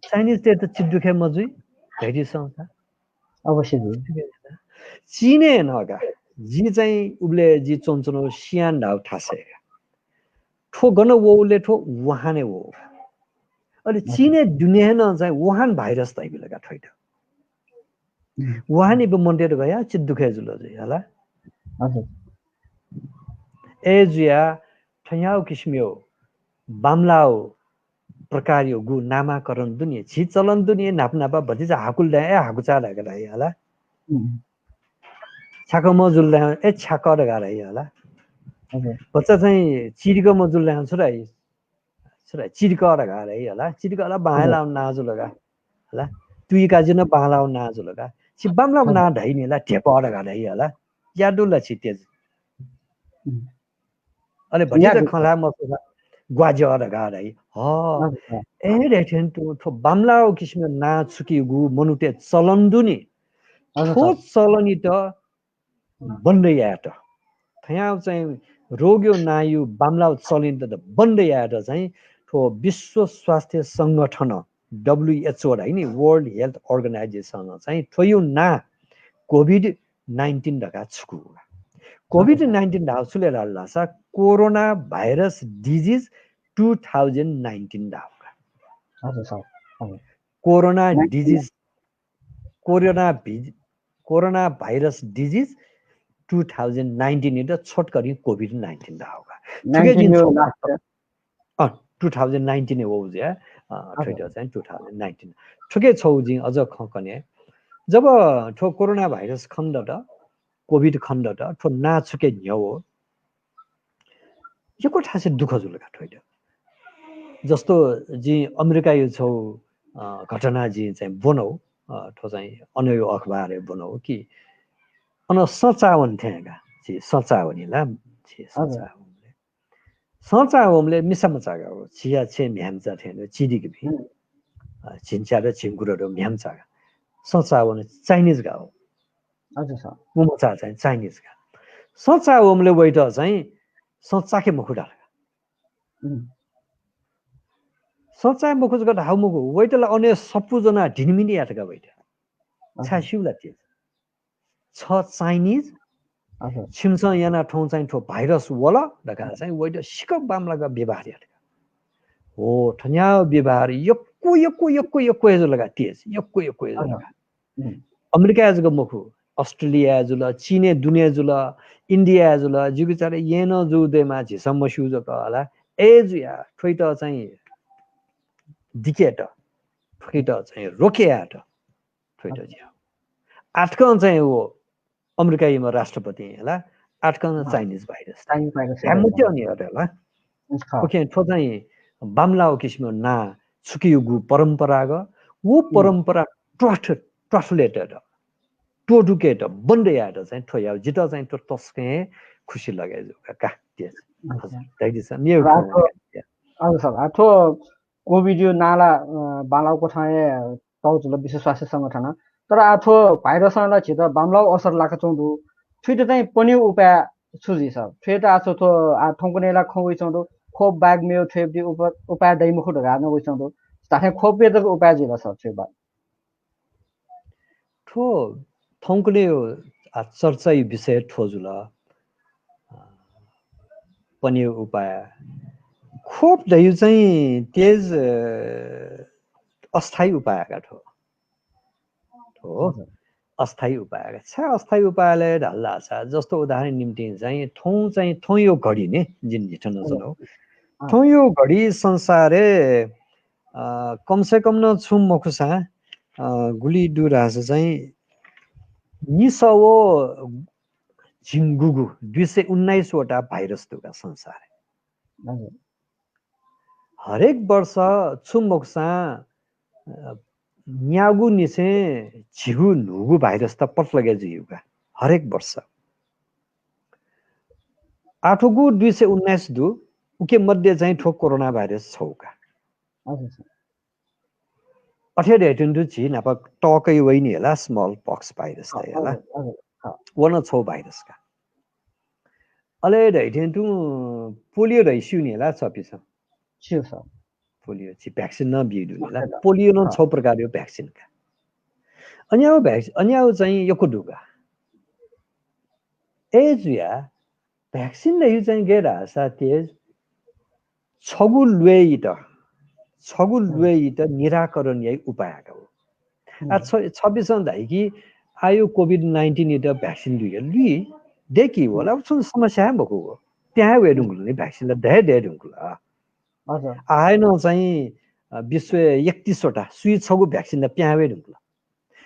Chineseतय्‌त चित्त दुःख याये मजुइ? धयादिसँ सा। अवश्य जुइ। चीनय् नं का। जि चाहिँ उबलय् जि च्वनाच्वनागु सियान धाःगु थासय् का। थ्व गन वःबलय् थ्व वुहानय् वः। अले चीनय् दुने हे नं चाहिँ वुहान virus धयाबिल का थ्वइत। वुहानयापिं मनूतय्‌त गन याः चित्त दुःख याये जुल जुइ हला। हजुर। अय्‌जुया थज्याःगु किसिमया बांमलाःगु प्रकारयागु नामाकरण दु नि, झी चलन दु नि, न्हापा न्हापा भतिचा हाकुल धाये, ए हाकुचा धकाः धाइ हला। छ्याकः मजुल धाये, ए छ्याकः धकाः धाइ हला। भचा चाहिँ चिरिक मजुल धाइ छु धाइ, छु धाइ, चिरिक धकाः धाइ हला, चिरिक हला बांलाउ नाजुल का हला, तुइका जुन बांलाउ नाजुल का, छि बांलाउ ना धाइ नि ला, ढेप धकाः धाइ हला, यादुल छि तेज। अले भतिचा खँ ल्हाये मफुसा ग्वाज्यः धकाः धाइ। ह। ए धैथें तुं थ्व बांलाउ किसिम नां छुकिगु मनूतय् चलन दु नि। थ्व चलनइत बन्द यायेत, थ्व चाहिँ रोगयो नांयु बांलाउ चलनइत बन्द यायेत चाहिँ थ्व विश्व स्वास्थ्य संगठन, WHO धाइ नि, World Health Organization चाहिँ थ्वयु नां COVID nineteen धकाः छुकू। COVID nineteen धाउ छु ले धाल धासा Corona Virus Disease two thousand nineteen धाउ का। कोरोना डिजिज, कोरोना भिज-, corona virus disease two thousand nineteen इत छोटकरी COVID nineteen धाउ का। थुके जिं छौ, अ, two thousand nineteen ए वउ जे, अ, थुइट चाहिँ two thousand nineteen। थुके छौ जिं अझ खँ कने। जब थ्व कोरोना भाइरस खनेदत, COVID खनेदत, थ्व नां छुके न्ह्यव यक्व थासय् दुःख जुल का थ्वइत। जस्तो जिं अमेरिकायु छौ, अ, घटना जिं चाहिँ ब्वनौ, अ, थ्व चाहिँ अनयु अखबारय् ब्वनौ कि अन सँ चावने थें का, झी सँ चावनी ला, झी सँ चावने। सँ चावमले मिसा मचा का हो, झिया छे म्ह्याम्चा थें नु चिदिक भि। अ, झिंच्या र झिंकुर र म्ह्याम्चा का। सँ चावन चाइनिज का हो। अच्छा सर। उ मचा चाहिँ चाइनिज का। सँ चावमले वइत चाहिँ सँ चाके मखु धाल का। सँ चाके मखु जक धाउ मखु, वइत ला अने सप्पु जना ढिनिमिनि यात का वइत। छाय् स्यू ला तेज? छ चाइनिज, छिमिसं याना थौं चाहिँ थ्व भाइरस वल धकाः चाहिँ वइत सिक्क बांमलाक व्यवहार यात का। हो, थन्याव व्यवहार यक्व, यक्व, यक्व, यक्व हे जुल का तेज, यक्व, यक्व हे जुल का। अमेरिकाय् जक मखु, अस्ट्रेलियाय् जुल, चीनय् दुने जुल, इन्डियाय् जुल, जिगु चारे यें नं जू दयेमा झीसं मस्यू जक हला। अय् जुया थ्वइत चाहिँ दिकेत, थ्वइत चाहिँ रोके यायेत थ्वइत ज्या। आतकं चाहिँ व अमेरिकायाम्ह राष्ट्रपति हला, आतकं चाइनिज भाइरस। Chinese virus. ह्यामत्यं नि हला। ओके, थ्व चाहिँ बांमलाउ किसिम नां छुकियुगु परम्परागत, व परम्परा ट्वाथ-, ट्वाथुलेत, त्वदुकेत, बन्द यायेत चाहिँ थ्व याउ। जितः चाहिँ थ्व तसकं हे खुसी लगे जू का, का, तेज। हजुर, धयादिसँ, मेगु खँ। हजुर सर, आ, थ्व COVID यो नां ला, अ, बांलाउ क्वथां हे तौ जुल विश्व स्वास्थ्य संगठन। तर आ थ्व भाइरसं ला झीत बांमलाउ असर लाकाच्वं दु। थुइत चाहिँ पन्यु उपाय छु जुइ सर? थुइत आ थ्व, आ थौंकन्हय् ला खँ वइच्वं दु, खोप बाहेक मेव थ्वय् उप-, उपाय दइ मखु धकाः नं वइच्वं दु। धात्थें खोपय् जक उपाय जुइ ला सर थ्वय् बा-, थ्व थौंकन्हय्, आ, चर्चायु विषय थ्व जुल। आ, पन्यु उपाय। खोप धयु चाहिँ तेज, अ, अस्थायी उपाय का थ्व। थ्व अस्थायी उपाय का। छाय् अस्थायी उपाय ले धाल धाःसा, जस्तो उदाहरण निम्तिं चाहिँ थौं चाहिँ थौंयो घडी ने, जिं न्हिथं नं च्वनागु। थौंयो घडी संसारय्, अ, कम से कम नं छुं मखुसां, अ, गुलि दु धाःसा चाहिँ निसः व झिंगुगु, दुई सय उन्नाइस वटा भाइरस दु का संसारय्। हजुर। हरेक वर्ष छु मखुसां, अ, न्यागू निसें झिगू न्हूगु भाइरस त पत्ता लगे जुइगु का, हरेक वर्ष। आथुगु दुई सय उन्नाइस दु, उके मध्ये चाहिँ थ्व कोरोना भाइरस छौ का। हजुर सर। अथे धयातुं दु झी न्हापा तःकय् वइनि हला small pox भाइरस त हला। हजुर, हजुर। व नं छौ भाइरस का। अले धयातुं तुं पोलियो धइ स्यू नि हला छपिसं। स्यू सर। पोलियो छि भ्याक्सिन नं बिउ दु नि हला। पोलियो नं छौ प्रकारयो भ्याक्सिन का। अन्याउ भ्याक्स-, अन्याउ चाहिँ यक्व दु का। अय् जुया भ्याक्सिन धयु चाहिँ गय् धाःसा तेज छगू ल्वय्‌इत, छगू ल्वय्‌इत निराकरण याइ उपाय का हो। आ, छ-, छपिसं धाइ कि आयु COVID nineteen इत भ्याक्सिन लुइ, लुइ, दय्‌की वला, छुं समस्या हे मखु हो। पिहां वये धुंकल नि भ्याक्सिन ला दये, दये धुंकल। हजुर। आ, हाय् नं चाहिँ, अ, विश्वय् एकतीस वटा सुइ छगू भ्याक्सिन ला पिहां वये धुंकल।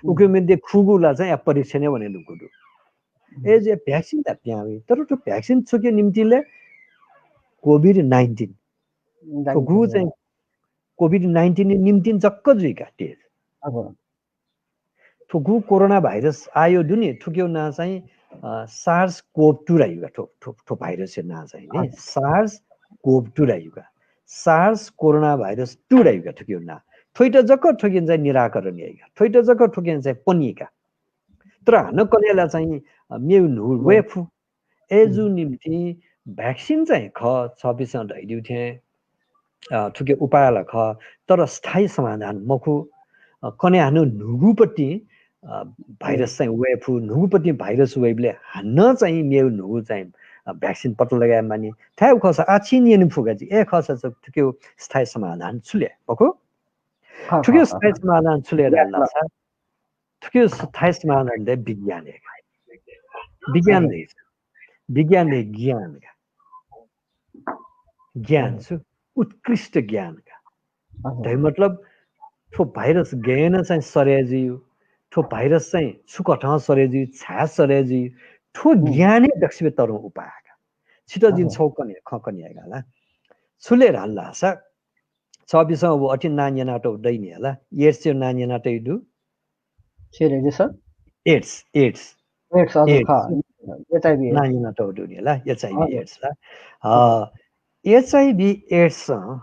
उके मध्ये खुगू ला चाहिँ आ परीक्षण हे वने धुंकल दु। ए जुया भ्याक्सिन त पिहां वइ, तर थ्व भ्याक्सिन छुकिया निम्तिं ले कोभिड नाइन्टिन, थ्व गु चाहिँ कोभिड नाइन्टिन निम्तिं जक्क जुइका टेस्ट। थ्व गु कोरोना भाइरस आयो दु नि, थुकियो नां चाहिँ सार्स कोभ टू धाइगु का। थ्व थ्व भाइरसया नां चाहिँ नि सार्स कोभ टू धाइगु का। सार्स कोरोना भाइरस टू धाइगु का थुकियो नां। थ्वइत जक थुकिन चाहिँ निराकरण याइगु का, थ्वइत जक थुकिन चाहिँ पनीगु का। तर हानं कन्हय् ला चाहिँ मेउ न्हू वये फु। ए जु निम्तिं भ्याक्सिन चाहिँ खः, छपिसं धयादिउ थें थुके उपाय ला खः, तर स्थायी समाधान मखु। कन्हय् हानं न्हूगुपट्टि भाइरस चाहिँ वये फु, न्हूगुपट्टि भाइरस वइबलय् हानं चाहिँ मेउ न्हूगु चाहिँ भ्याक्सिन पत्ता लगाये मानि। थाय् खःसा आः छिं न्यने फु का जि, ए खःसा थुके स्थायी समाधान छु ले मखु। थुके स्थायी समाधान छु ले धाल धाःसा थुके स्थायी समाधान दे विज्ञान हे का। विज्ञान दे, विज्ञान दे ज्ञान का। ज्ञान छु, उत्कृष्ट ज्ञान का। धइ मतलब थ्व भाइरस गय् याना चाहिँ सरे जुइ, थ्व भाइरस चाहिँ छु कथं सरे जुइ, छाय् सरे जुइ, थ्व ज्ञान हे दक्वसिबे तरुं उपाय का। छित जिं छौ कने खँ कने याइगा ला। छु ले धाल धाःसा छपिसं व अथे नां न्यनातःगु दइ नि हला, एड्सया नां न्यनातःगु दु। AIDS, AIDS. एड्स, हजुर, एड्स। खः। एचआइभी नां न्यनातःगु दु नि हला, एचआइभी एड्स ला। अ, एचआइभी एड्सं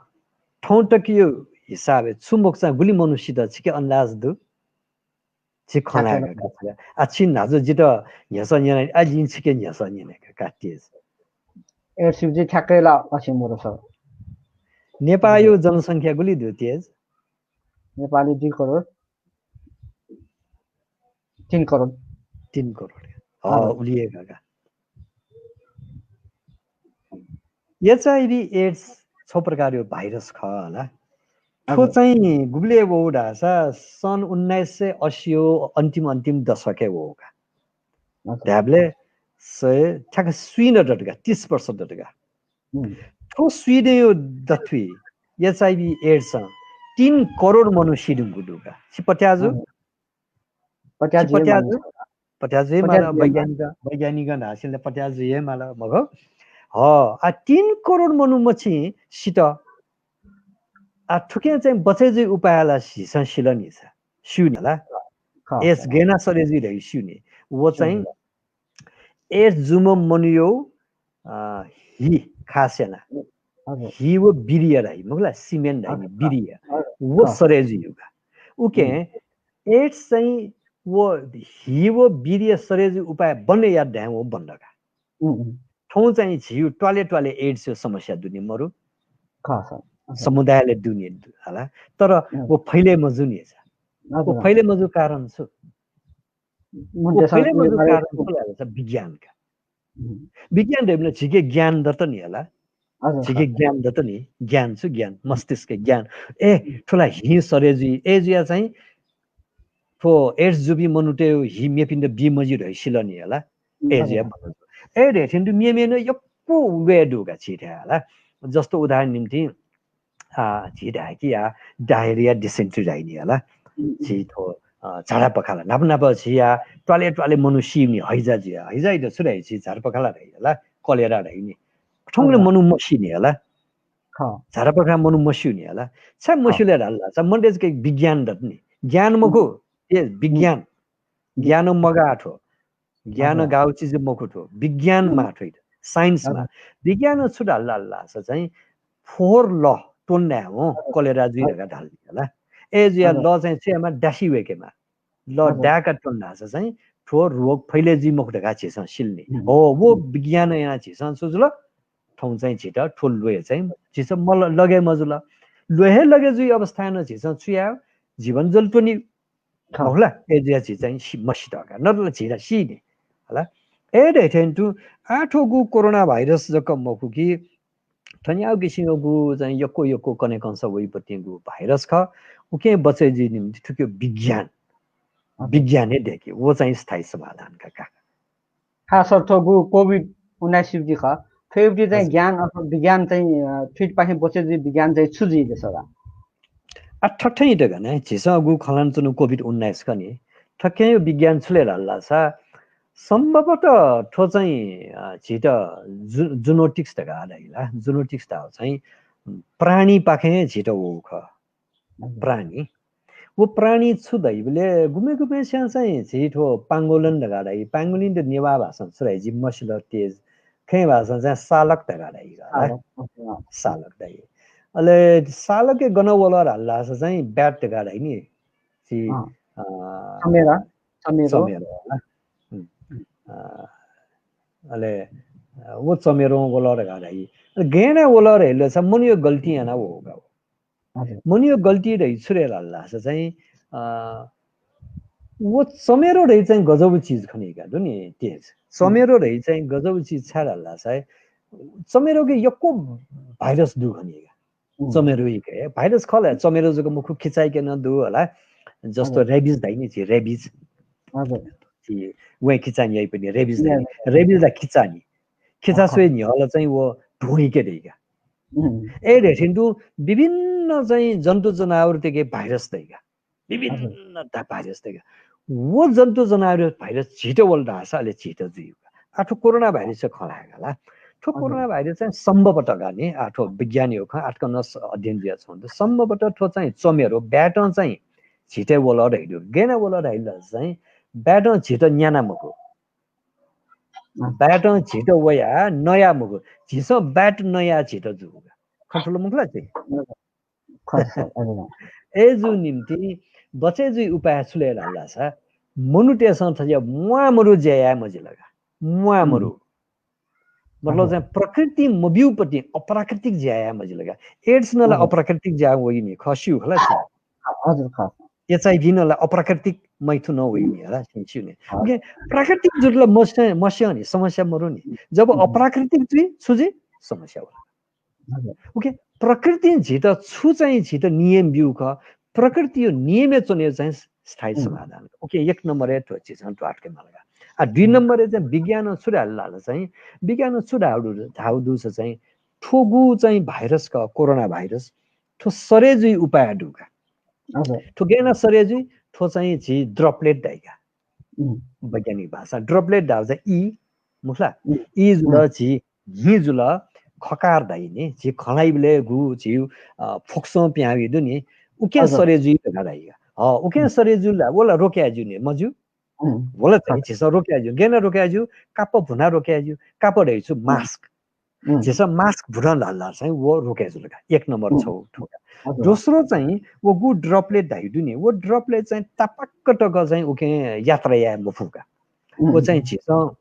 थौं तकयो हिसाबय् छु मखुसां गुलि मनू सित छिके अन्दाज दु? छि खँ ल्हायेका का। आ, छिं न्हाचः जितः न्ह्यसः न्यना, आ, जिं छिके न्ह्यसः न्यनेका का तेज। एड्स जि ठ्याक्कै ला अथे मरु सर। नेपालयो जनसंख्या गुलि दु तेज? नेपाली दुई करोड। तीन करोड। तीन करोड। अँ, उलि हे का का। एचआइभी एड्स छौ प्रकारयो भाइरस खः हला। थ्व चाहिँ गुबलय् वःगु धाःसा सन् उन्नाइस सय अस्सीयो अन्तिम, अन्तिम दशकय् वःगु का। धायेबलय् सय ठ्याक्क स्वीन दत का, तीस वर्ष दत का। थ्व स्वीनयो दथुइ एचआइभी एड्सं तीन करोड मनू सी धुंकूगु दु का। छि पत्याः जु? पत्याः जुइ माल। पत्याः जुइ माल, वैज्ञानिक, वैज्ञानिक धाःसिले पत्याः जुइ हे माल, मखु? ह, आ, तीन करोड मनू मछि सित। आ, थुकिं चाहिँ बचय् जुइ उपाय ला झीसं सिल नि सा, स्यू नि ला। एड्स गय् याना सरे जुइ धइ स्यू नि। व चाहिँ एड्स जूम्ह मनूयो अ, हि खास याना। हियो बिरिया धाइ, मखु ला, सिमेन्ट धाइ नि, बिरिया। व सरे जुइगु का। उकिं एड्स चाहिँ व हियो बिरिया सरे जुइ उपाय बन्द यात धाये व बन्द का। थौं चाहिँ झीयो त्वाले त्वाले एड्सयो समस्या दु नि मरु। समुदायले दु नि हला। तर व फैले मजू नि। व फैले मजू कारण छु? व फैले मजू कारण छु ला धाःसा विज्ञान का। विज्ञान धइबलय् झीके ज्ञान दत नि हला। झीके ज्ञान दत नि, ज्ञान छु ज्ञान, मस्तिष्क ज्ञान। ए, थ्व ला हिं सरे जुइ, ए जुया चाहिँ थ्व एड्स जूपिं मनूतय् हि मेपिन्त बी मज्यू धइ सिल नि हला। ए जुया मनू। ए धइथें दु मेमेन यक्व वे दु का छि धाये हला। जस्तो उदाहरण निम्तिं आ, झी धाये कि या, डायरिया, डिसेन्ट्री धाइ नि हला। झी थ्व, अ, झाडा पखाला। नाप नाप झी या, त्वाले त्वाले मनू सी नि, हैजा जुया। हैजा इत छु धाइ झी झाडा पखाला धाइ हला, कलेरा धाइ नि। थौंकन्हय् मनू मसी नि हला। झाडा पखाला मनू मस्यू नि हला। छाय् मस्यू ले धाल ला, चा मनूतय्‌के विज्ञान दत नि। ज्ञान मखु, ए विज्ञान। ज्ञान मगाः थ्व। ज्ञान गाःगु चिज मखु थ्व, विज्ञान माः थ्व, science माः। विज्ञानं छु धाल धाःसा चाहिँ four law त्वने धाये हँ, कलेरा जुइ धकाः धाल नि हला। ए जुया law चाहिँ छु यायेमाः, दासी वय्‌केमाः। Law दाय्‌का त्वने धाःसा चाहिँ थ्व रोग फैले जुइ मखु धकाः झीसं सिल नि। हो, व विज्ञानं यानाः झीसं छु जुल? थौं चाहिँ झीत थ्व ल्वय् चाहिँ झीसं मल-, लगे मजुल। ल्वय् हे लगे जुइ अवस्थाय् नं झीसं छु याये? जीवन जल त्वनी। मखु ला, ए जुया झी चाहिँ सि-, मसित का, नत ला झी ला सी नि। हला। ए धइथें तुं आः थ्व गु कोरोना भाइरस जक मखु कि, थन्यागु किसिमगु चाहिँ यक्व यक्व कनेकंसा वइपतिंगु भाइरस खः, उकिं बचय् जुइ निम्ति थुकिया विज्ञान, विज्ञान हे दय्‌के, व चाहिँ स्थायी समाधान का का। खास अर्थगु कोभिड उन्नाइस युति खः। थ्वयुति चाहिँ ज्ञान अथवा विज्ञान चाहिँ, अ, थुइतपाखें बचय् जुइ विज्ञान चाहिँ छु जुइ देशला? आ, थथें त गने, झीसं अगु खँ ल्हानाच्वनु कोभिड उन्नाइस खः नि। थुकिया विज्ञान छु ले धाल धाःसा, सम्भवतः थ्व चाहिँ अ, झीत जु जुनोटिक्स धकाः धाइ ला। जुनोटिक्स धाःगु चाहिँ प्राणीपाखें झीत वःगु खः। प्राणी। व प्राणी छु धाइबलय् गुम्हय् गुम्हय्सियां चाहिँ झी थ्व पाङ्गोलन धकाः धाइ। पाङ्गोलिनत नेवाः भाषां छु धाइ जि मसिल तेज। खय् भाषां चाहिँ सालक धकाः धाइ ला। सालक, अँ। सालक धाइ। अले सालकय् गन वल धाल धाःसा चाहिँ bat धकाः धाइ नि। झी, अँ। अ, चमेरो, चमेरो। चमेरो होला। हुँ। अ, अले, अ, व चमेरों वल धकाः धाइ। अले गय् याना वल धाइबलय् सा मनूया गल्ती याना वःगु का। हजुर। मनूया गल्ती धइ छु रे धाल धाःसा चाहिँ, अ, व चमेरो धइ चाहिँ गजब चिज खनी का दु नि तेज। चमेरो धइ चाहिँ गजब चिज छाय् धाल धाःसा चमेरोके यक्व भाइरस दु खनी का। हुँ। चमेरोइके भाइरस खः ला, चमेरो जक मखु, किचाइके नं दु होला। जस्तो हजुर। र्‍याबिज धाइ नि झी, र्‍याबिज। हजुर। झी वँय् किचा न्ह्यइपुनि र्‍याबिज धाइ नि। र्‍याबिज ला किचा नि। किचा अँ। स्वये न्ह्यः ला चाहिँ व धुंइके दइ का। हुँ। ए रे, थें तुं विभिन्न चाहिँ जन्तु जनावरतय्के भाइरस दइ का। विभिन्न हजुर। धा-, भाइरस दइ का। व जन्तु जनावरया भाइरस झीत वल धाःसा अले झीत जुइ का। आ, थ्व कोरोना भाइरस खँ ल्हायेका ला। थ्व हजुर। कोरोना भाइरस चाहिँ सम्भवतः का नि, आ, थ्व वैज्ञानिक खँ आतकं नं स-, अध्ययन जुया छौं। सम्भवतः थ्व चाहिँ चमेरो, batं चाहिँ झीत वल धइदु। गय् याना वल धाइबलय् चाहिँ batं झीत न्याना मखु। अँ। batं झीत वया नया मखु। झीसं bat नया झीत जूगु का। खँ थुल मखु ला झी? खः, खः, अरे वाह। अय्जूगु निंतिं बचय् जुइ उपाय छु ले धाल धाःसा, मनूतय्सं थज्या म्वाःमरु ज्या याये मजिल का। म्वाःमरु। हुँ। मतलब हजुर। चाहिँ प्रकृतिं मब्यूपतिं अप्राकृतिक ज्या याये मजिल का। एड्स नं ला हजुर। अप्राकृतिक ज्या वइनि, खः स्यू खला छि। हजुर, खः। एचआइभी नं ला अप्राकृतिक मैथुनं वइनि हला, छिं स्यू नि। हजुर। OK, प्राकृतिक जुल ला मस्यं, मस्यं नि, समस्या मरु नि। जब हुँ। अप्राकृतिक जुइ, छु जुइ? समस्या वल। हजुर। OK, प्रकृतिं झीत छु चाहिँ झीत नियम ब्यू खः, प्रकृतियो नियमय् च्वनेयो चाहिँ स्थायी हुँ। समाधान। OK, एक नम्बरय् थ्व झीसं त्वाःके माल का। आ, दुई हुँ। नम्बरय् चाहिँ विज्ञानं छु धाल धाःसा चाहिँ, विज्ञानं छु धाःगु दु, धाःगु दुसा चाहिँ, थ्वगु चाहिँ भाइरस का, कोरोना भाइरस, थ्व सरे जुइ उपाय दु का। हजुर। थ्व गय् याना सरे जुइ, थ्व चाहिँ झी droplet धाइ का। उम्। वैज्ञानिक भाषां droplet धाःगु चाहिँ ई, मखु ला? उम्। ई जुल, उम्। झी न्हि जुल, खकार धाइ नि, झी खँ ल्हाइबलय् गु झी, अ, फोक्सं पिहां वइ दु नि, उकिं हजुर। सरे जुइ धकाः धाइ का। हँ, उकिं उम्। सरे जुल ला, व ला रोके याये ज्यू नि, मज्यू? उम्। व ला चाहिँ हजुर। झीसं रोके याये ज्यू, गय् याना रोके याये ज्यू, कापः भुनाः रोके याये ज्यू, कापः धइगु छु उम्। mask। उम्। झीसं mask भुना धाल धाःसा चाहिँ व रोके जुल का। एक नम्बर उम्। छगू थ्व का। हजुर। दोस्रो चाहिँ व गु droplet धाइ दु नि, व droplet चाहिँ तापाक्क तक चाहिँ उकिं यात्रा याये मफु का। उम्। व चाहिँ झीसं,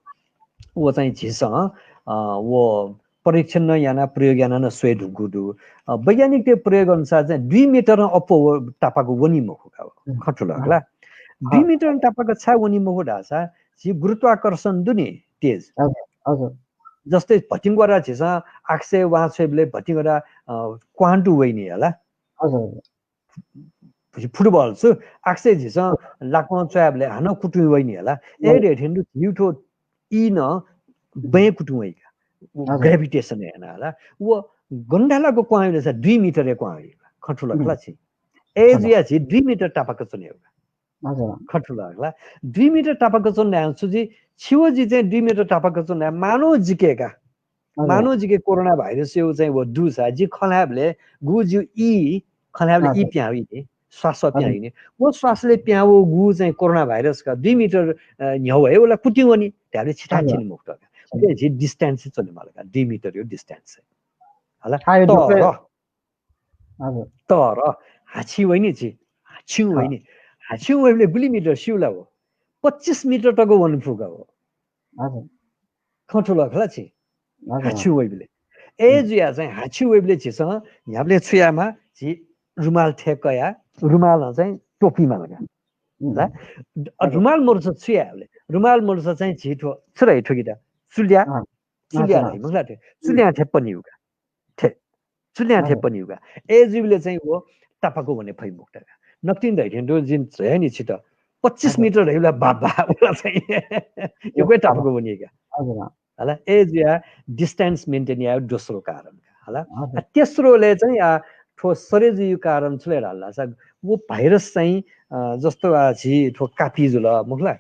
व चाहिँ झीसं, अ, व परीक्षण नं याना, प्रयोग याना नं स्वये धुंकू दु। अ, वैज्ञानिकतय् प्रयोग अनुसार चाहिँ दुई मिटरं अप्वः व तापाक वनी मखु का। उम्। खँ थुल ला। हजुर। दुई मिटरं तापाक छाय् वनी मखु धाःसा झी गुरुत्वाकर्षण दु नि तेज। हजुर, हजुर। जस्तै भतिंग्वारा झीसं आकाशय् वां छ्वयेबलय् भतिंग्वारा, अ, क्वां तुं वइ नि हला। हजुर, हजुर। फुटबल छु आकाशय् झीसं लाक्वं च्वयाबलय् हानं कुतुं वइ नि हला। ए हजुर। रे, थें तुं झीगु थ्व ई नं बँय् कुतुं वइ का। हजुर। Gravitation याना हला। व गन धालाक क्वां वइ धाःसा दुई मिटरय् क्वां वइ का। खँ थुल खला छि। ए हजुर। जुया झी दुई मिटर तापाक च्वने का। हजुर। खँ थुल खला। दुई मिटर तापाक च्वन धाःसा छु जुइ, छि व जि चाहिँ दुई मिटर तापाक च्वन धाःसा मानव जिके का। हजुर। मानव जिके कोरोना भाइरसयो चाहिँ व दुसा, जि खँ ल्हायेबलय् गु जिउ ई, खँ ल्हायेबलय् ई हजुर। पिहां वइ नि, श्वास पिहां हजुर। वइ नि। व श्वासले पिहां वःगु चाहिँ कोरोना भाइरस का दुई मिटर, अ, न्ह्यः हे व ला कुतिं वनी, धायेबलय् छिथाय् हजुर। थिनि मखुत का। हजुर। उकिं झी distance च्वने माल का, दुई मिटरयो distance। हला, थाय् तर दुःख हजुर। तर हाछिं वइ नि झी, हाछिं वइ नि। हाछिं वइबलय् गुलि मिटर स्यू ला व? पच्चिस मिटर तक वने फु का व। हजुर। खँ थुल खला छि। हजुर। हाछिं वइबलय्। ए हुँ। जुया चाहिँ हाछिं वइबलय् झीसं न्ह्याबलें छु यायेमाः, झी रुमाल थें कयाः, रुमालं चाहिँ तोपी माल का। हुँ। ला? अ, हजुर। रुमाल मरुसा छु यायेबलय्? रुमाल मरुसा चाहिँ झी थ्व छु धाइ थुकित? चुल्या। अँ। चुल्या हजुर। धाइ, मखु ला थें। चुल्यां थें पनी का। थें। चुल्यां थें हजुर। पनी का। ए जुइबलय् चाहिँ व तापाक वने फइ मखुत का। नकतिनि धाइ थें तुं जिं धया नि छित। पच्चिस हजुर। मिटर धाइबलय् बाबा, व ला चाहिँ यक्व तापाक वनी का। हजुर। हला, ए जुया distance maintain याये दोस्रो कारण का। हला। हजुर। आ, तेस्रोले चाहिँ आ, थ्व सरे जुइगु कारण छु ले धाल धाःसा, व भाइरस चाहिँ, अ, जस्तो आ, झी थ्व कापी जुल, मखु ला?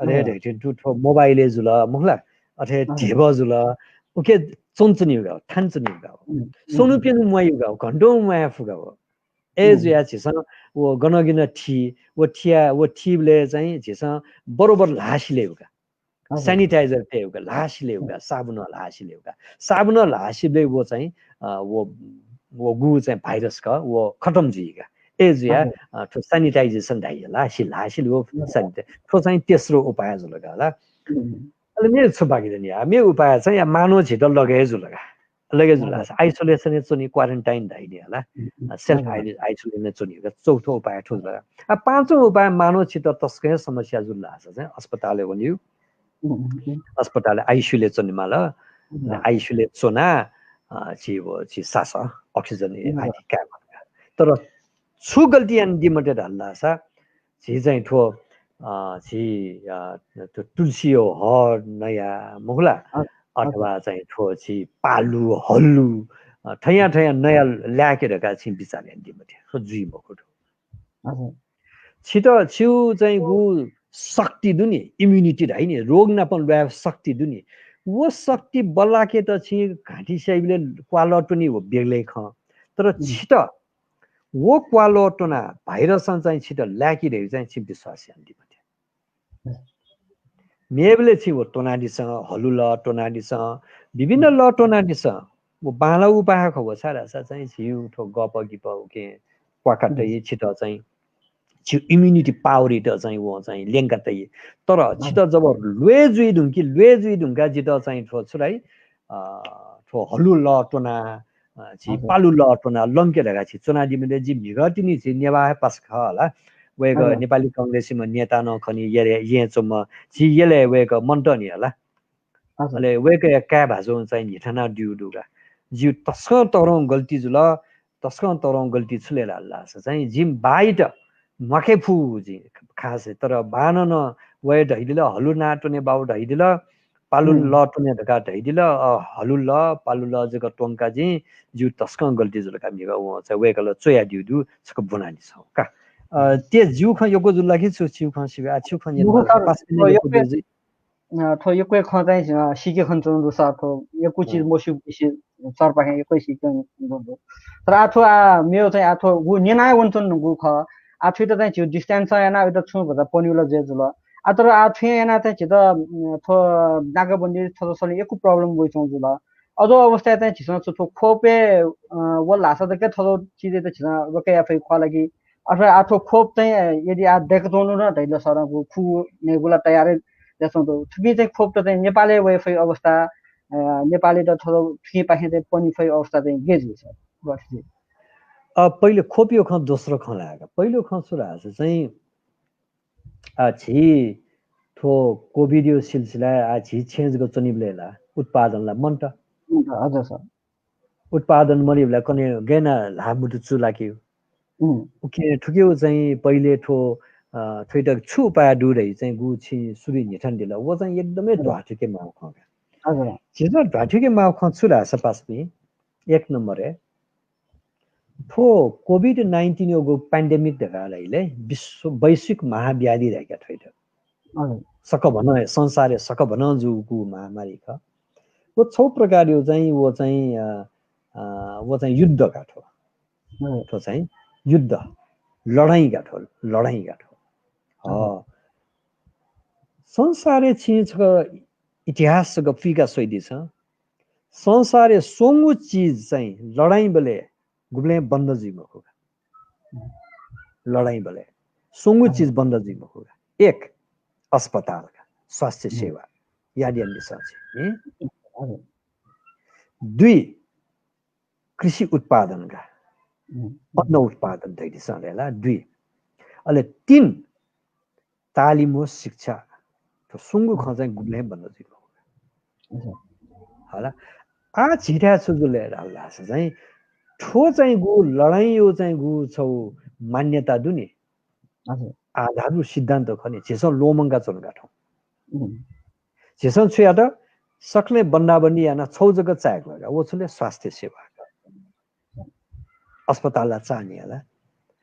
अथे अँ। धइथें तु थ्व मोबाइलय् जुल, मखु ला? अथे अँ। ध्यबः जुल, उके च्वंच्वनीगु, थानाच्वनीगु। उम्, उम्। स्वन्हु प्यन्हु म्वाइगु, घन्टौं म्वाये फुगु। अय् उम्। जुया झीसं व गनगिन थी, व थिया, व थीबलय् चाहिँ झीसं बरोबर ल्हाः सिलेगु का। हजुर। Sanitizer तयेगु का, ल्हाः सिलेगु का, साबुनं ल्हाः सिलेगु का। साबुनं ल्हाः सिबलय् व चाहिँ, अ, व, व गु चाहिँ virus का, व खतम जुइगु का। अय् जुया, हजुर। अ, थ्व sanitisation धाइ ला, सि ल्हाः सिलेगु हजुर। Sanitize-, थ्व चाहिँ तेस्रो उपाय जुल का ला। उम्। अले मेगु छु बाकी दनि या? मेगु उपाय चाहिँ या मानव झीत लगे जुल का। लगे जुल हजुर। का। Isolation-य् च्वनी, quarantine धाइ नि हला। उम्, उम्। अ, self हजुर। Isol-, isolation-य् च्वनी का। चौथो उपाय थ्व जुल का। आ, पाँचौं उपाय मानव झीत तसकं हे समस्या जुल धाःसा चाहिँ अस्पतालय् वनीगु। उम्, उम्, उम्। अस्पतालय् ICU-लय् च्वनेमाल। हजुर। ICU-लय् च्वना, अ, झी व, झी सास, oxygen हजुर। आदि कायेमाल का। तर छु गल्ती यानादी मते धाल धाःसा, झी चाहिँ थ्व, अ, झी, अ, थ्व तुलसीयो हः नया, मखु ला? अ, अथवा अ। चाहिँ थ्व झी पालु, हल्लु, अ, थया, थया नया ल्याके धकाः झी बिचाः यानादी मते। थ्व जुइ मखु थ्व। हजुर। छित, छिउ चाहिँ गु शक्ति दु नि, immunity धाइ नि, रोग नाप ल्वाये शक्ति दु नि। व शक्ति बल्लाकेत छि घाँटी स्याइबलय् क्वालः त्वनी व बेग्लै खँ। तर उम्। छित व क्वालः त्वना virus-ं चाहिँ छित लाय्‌की धइगु चाहिँ छि विश्वास यानादी मते। मेबलय् छि व त्वनादिसँ, हलु लः त्वनादिसँ, विभिन्न लः त्वनादिसँ। व बांला उपाय खः व, छाय्‌धाःसा चाहिँ झिउ थ्व गप गिप उके क्वाका तइ, छित चाहिँ झिउ immunity power-यात चाहिँ वं चाहिँ ल्यंका तइ। तर छित जब ल्वय् जुइ धुंकी, ल्वय् जुइ धुंका जित चाहिँ थ्व छु धाइ, अ, थ्व हलु लः त्वना, अ, झी हजुर। पालु लः त्वना लंके धकाः झी च्वनादी मते। जि म्हिगः तिनि झी नेवाः हे पासा खः हला। वय्‌कः हजुर। नेपाली कांग्रेसया नेता नं खः नि, यलय्, यलय् च्वंम्ह, झी यलय् वय्‌कः मन्त नि हला। हजुर। अले वय्‌कःया काय् भाजुं चाहिँ न्हिथाना दिउ दु का। जिउ तसकं तःधंगु गल्ती जुल, तसकं तःधंगु गल्ती छु ले धाल धाःसा चाहिँ जिमि बायात म्वाके फु जि खास हे। तर बानं नं वय् धइदिल, हलु नां त्वने बाउ धइदिल, पालु हुँ। लः त्वने धकाः धइदिल, अ, हलु लः, पालु लः जक त्वंका जिं, जिउ तसकं गल्ती जुल का म्हिगः, वं चाहिँ वय्‌कलं च्वयादिउ दु, छकः ब्वनादिसँ का। अ, हुँ। ते जिउ खँ यक्व जुल ला कि छु, छिउ खँ सिबे, आ, छिउ खँ यक्व न्यने सर, पाँच मिनेट यक्व यक्व जुइ। अ, थ्व यक्व खँ चाहिँ, अ, सीके खन च्वंगु दु सर, थ्व यक्व चिज अँ। मस्यूपिसे सरपाखें यक्व सीके खन च्वंगु दु। तर आ थ्व आ मेव चाहिँ आ थ्व गु न्यना वने च्वंगु खः। आ थुइत चाहिँ झिउ distance याना उइत छुं भचा पन्यु ला जुया जुल। आ तर आ थुं याना चाहिँ झित, अ, थ्व नाकाबन्दी थ्व सले यक्व problem वइ च्वंगु जुल। अज्वः अवस्थाय् चाहिँ झिसं छु थ्व खोपय्, अ, वल धाःसा त के थ्व चिजय् त झिसं रोके याये फइ खः ला कि अथवा आ थ्व खोप चाहिँ यदि आ दय्‌काच्वंगु नं धइदिल सरं, खु नयेगु ला तयार हे जुयाच्वंगु दु। थुपिं चाहिँ खोप त चाहिँ नेपालय् वये फइ अवस्था, अ, नेपालय् त थ्व थुकिपाखें चाहिँ पने फइ अवस्था चाहिँ गय् जुइ सर? अ, पहिले खोपयो खँ दोस्रो खँ लायेका। पहिलो खँ छु धाःसा चाहिँ आ, झी थ्व COVID यो सिलसिलाय् आ, झी छेँ जक च्वनीबलय् ला उत्पादन ला मन्त। मन्त, हजुर सर। उत्पादन मनीबलय् कन्हय् गय् याना ल्हाः मुतु चू लाकेगु। उम्। उकिं थुकियो चाहिँ पहिले थ्व, अ, थुइत छु उपाय दु धइ चाहिँ गु छिं सुरुइ न्हिथानादिल। व चाहिँ एकदमै हजुर। ध्वाथुइके माःगु खँ का। हजुर। झीसं ध्वाथुइके माःगु खँ छु धाःसा पासापिं, एक नम्बरय् थ्व COVID nineteen यो गु pandemic धकाः धाइले विश्व, वैश्विक महाव्याधि धाइका थ्वइत। हजुर। सकभनं, संसारय् सकभनं जूगु महामारी खः। व छौ प्रकारयो चाहिँ, व चाहिँ, अ, अ, व चाहिँ युद्ध का थ्व। हजुर। थ्व चाहिँ युद्ध, लडाइँ का थ्व, लडाइँ का थ्व। हजुर। अ, संसारय् छिं छकः इतिहास जक पुइका स्वइदिसँ। संसारय् स्वंगू चिज चाहिँ लडाइँबलय् गुबलें बन्द जुइ मखु का। लडाइँबलय् स्वंगू हजुर। चिज बन्द जुइ मखु का। एक, अस्पताल का, स्वास्थ्य हुँ। सेवा, याद यानादिसँ छिं, हुँ? हजुर। दुई, कृषि उत्पादन का, हुँ। अन्न उत्पादन धइदिसँ अले ला, दुई। अले तीन, तालिम व शिक्षा। थ्व स्वंगू खँ चाहिँ गुबलें बन्द जुइ मखु। हजुर। हला। आ झीथाय् छु जुल धाल धाःसा चाहिँ थ्व चाहिँ गु लडाइँयो चाहिँ गु छौ मान्यता दु नि। हजुर। आधारभूत सिद्धान्त खः नि, झीसं ल्वःमंका च्वंगु का थौं। उम्। झीसं छु यात? सकलें बन्दाबन्दी याना छौ जक चायेगु का, व छु ले? स्वास्थ्य सेवा। अस्पताल ला चाःनि हला।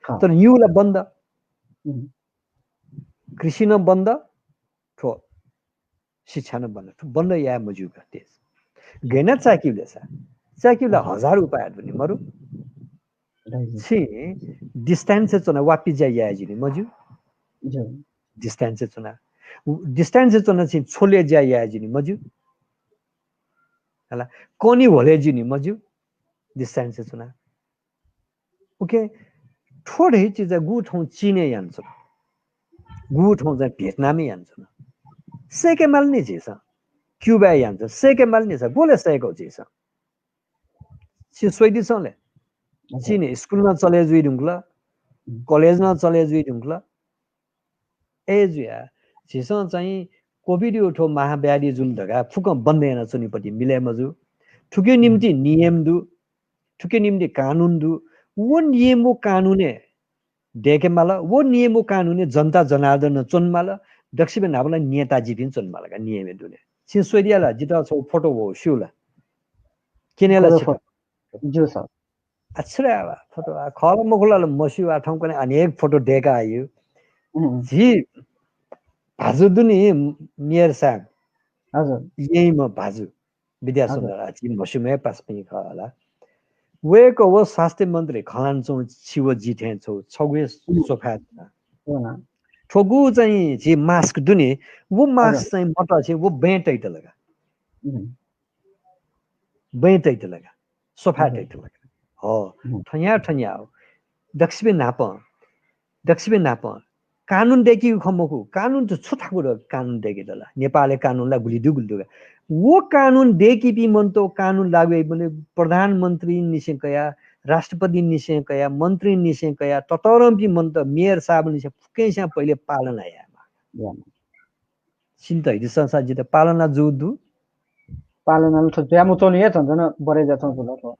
हाँ। तर निगू ला बन्द। उम्। कृषि नं बन्द, थ्व शिक्षा नं बन्द, थ्व बन्द याये मज्यू का। तेज गय् याना चाय्‌केबलय् सा, चाय्‌केबलय् हजार उपाय दु नि मरु। छिं distance च्वना वापि ज्या याये ज्यू नि मज्यू। Distance च्वना, distance च्वना छिं छोले ज्या याये ज्यू नि मज्यू। हला, कनी ह्वले ज्यू नि मज्यू। Distance च्वना। OK, थ्व धइ चिज गु थौं चीनय् यानाच्वन, गु थौं चाहिँ भियतनामय् यानाच्वन। सय्‌के माल नि झीसं। क्युबाय् यानाच्वन, सय्‌के माल नि सा, गुलि सय्‌कः झीसं। छिं स्वइदिसँ ले। चीनय् स्कुल नं चले जुइ धुंकल, कलेज नं चले जुइ धुंकल। अय् जुया झीसं चाहिँ COVID यो थ्व महाव्याधि जुल धकाः फुक्कं बन्द यानाच्वनीपट्टि मिले मजू। थुकिया निम्ति नियम दु, थुकिया निम्ति कानुन दु। व नियम व कानुनय् दय्‌के माल, व नियम व कानुनय् जनता जनार्दन च्वने माल। दक्वसिबें न्हापा ला नेताजीपिं च्वने माल का नियमय् दुने। छिं स्वइदिया ला, जितः छगू फोटो वःगु स्यू ला? क्यने ला छितः? ज्यू सर। आ, छु रे आबा, फोटो आ, खः ला मखु ला मस्यू आ, थौंकन्हय् अनेक फोटो दय्‌का आयु। झी भाजु दु नि, मेयर साहब। हजुर। यहीम्ह भाजु, विद्यासुन्दर हजुर। आ, झी म्हस्यूम्ह हे पासापिं खः ला। वय्‌कः व स्वास्थ्य मन्त्री खँ ल्हानाच्वंगु छि व जि थें छगू, छगू हे सोफाय् च्वना। थ्व गु चाहिँ झी mask दु नि, व mask हजुर। चाहिँ मतःसे व बँय् तइतल का। बँय् तइतल का, सोफाय् तइतल का। हो, थन्या थन्या हो। दक्वसिबें न्हापं, दक्वसिबें न्हापं कानुन दय्‌कीगु खँ मखु, कानुन त छु थाकु दु कानुन दय्‌केत ला? नेपालय् कानुन ला गुलि दु गुलि दु का। व कानुन दय्‌कीपिं मनूत, कानुन लागू याइपिं मनूत, प्रधानमन्त्रीनिसें कयाः, राष्ट्रपतिनिसें कयाः, मन्त्रीनिसें कयाः, ततःधंपिं मनूत, मेयर साहबनिसें फुक्कसियां पहिले पालना यायेमाः। छिं धयादिसँ सा, जितः पालना जू दु? पालना ला थ्व जुया मुच्वंनि हे झन झन बढे जुयाच्वंगु जुल थ्व।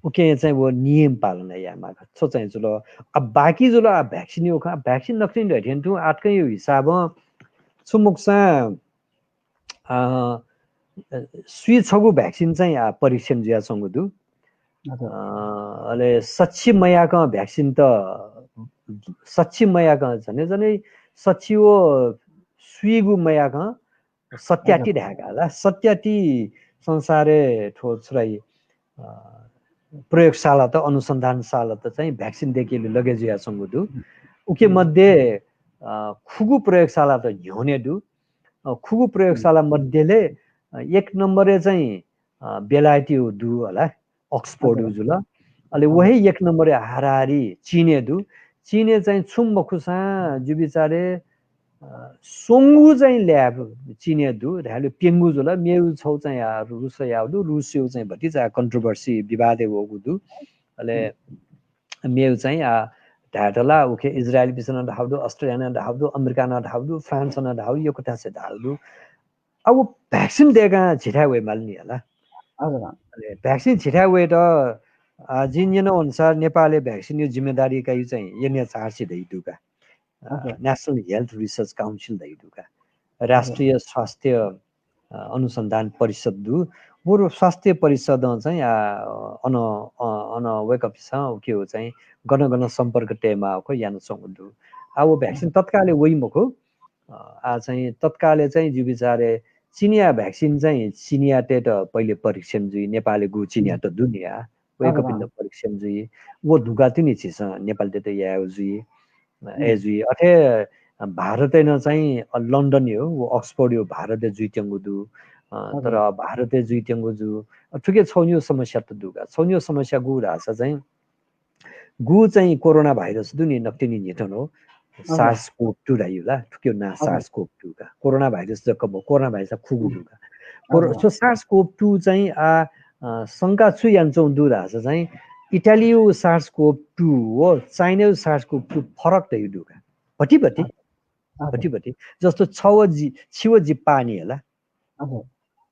उकिं चाहिँ व नियम पालना यायेमाः का। थ्व चाहिँ जुल। अब बाकी जुल, आ, vaccine यो खँ, vaccine नकतिनि धयाथें तुं आतकं यो हिसाबं छु मखुसां, अ, सुइ छगू vaccine चाहिँ, आ, परीक्षण जुयाच्वंगु दु। हजुर। अ, अले सच्छि मयाकं vaccine त, सच्छि मयाकं झनै झनै सच्छि व सुइगु मयाकं सत्याति हजुर। धायेका ला। सत्याति संसारय् थ्व छु धाइ, अ, प्रयोगशालात, अनुसन्धानशालात चाहिँ vaccine दय्‌केगु लगे जुयाच्वंगु दु। उके हुँ। मध्ये, अ, खुगू प्रयोगशालात न्ह्यःने दु। अ, खुगू प्रयोगशाला हुँ। मध्येले, अ, एक नम्बरय् चाहिँ, अ, बेलायती दु होला, Oxford हजुर। जुल। अले हजुर। वहे एक नम्बरय् हाराहारी चीनय् दु। चीनय् चाहिँ छुं मखुसां जु बिचारय्, अ, स्वंगू चाहिँ lab चीनय् दु, धायेलु प्यंगू जुल, मेगु छौ चाहिँ आ, रुसयागु दु, रुसयागु चाहिँ भतिचा controversy, विवादय् वःगु दु। अले हुँ। मेगु चाहिँ आ, धायेत ला उखे इजरायलपिसं नं धाःगु दु, अस्ट्रेलियां नं धाःगु दु, अमेरिकां नं धाःगु दु, फ्रान्सं नं धाःगु दु, यक्व थासय् धाःगु दु। अब vaccine दय्‌कां झीथाय् वये माल नि हला। हजुर। अले vaccine झीथाय् वयेत, अ, जिं न्यनागु अनुसार नेपालय् vaccine यो जिम्मेदारी काइगु चाहिँ NHRC धइगु दु का। अ, हजुर। National Health Research Council धइगु दु का। हजुर। राष्ट्रिय स्वास्थ्य, अ, अनुसन्धान परिषद दु। व स्वास्थ्य परिषदं चाहिँ, आ, अन, अ, अन वय्‌कःपिसं उकिया चाहिँ गन गन सम्पर्क तयेमाःगु खँ यानाच्वंगु दु। आ, व vaccine हजुर। तत्कालय् वइ मखु। अ, आ चाहिँ तत्कालय् चाहिँ जु बिचारय् चीनया vaccine चाहिँ चीनयातय्‌त पहिले परीक्षण जुइ, नेपालय् गु चीनयात दु नि आ, वय्‌कःपिन्त हजुर। परीक्षण जुइ। व धुंकाः तिनि झीसं नेपालीतय्‌त यायेगु जुइ। अ, हम्म। अय् जुइ। अथे, अ, भारतय् नं चाहिँ, अ, लन्डन यो, व Oxford यो भारतय् जुइत्यंगु दु। अ, हजुर। तर भारतय् जुइत्यंगु जु। अ, थुके छौन्यु समस्या त दु का। छौन्यु समस्या गु धाःसा चाहिँ गु चाहिँ कोरोना भाइरस दु नि, नकतिनि न्हिथं हो। हजुर। SARS-CoV-two धाइगु ला, थुकिया नां हजुर। SARS-CoV-two का। कोरोना भाइरस जक मखु, कोरोना भाइरस खुगु दु का। कोरो-, हजुर। थ्व SARS-CoV-two चाहिँ आ, अ, शंका छु यानाच्वंगु दु धाःसा चाहिँ इटालीया SARS-CoV-two व चाइनाया SARS-CoV-two फरक धइगु दु का। भति भति। हजुर। भति भति। जस्तो छ व जि, छि व जि पानी हला। हजुर।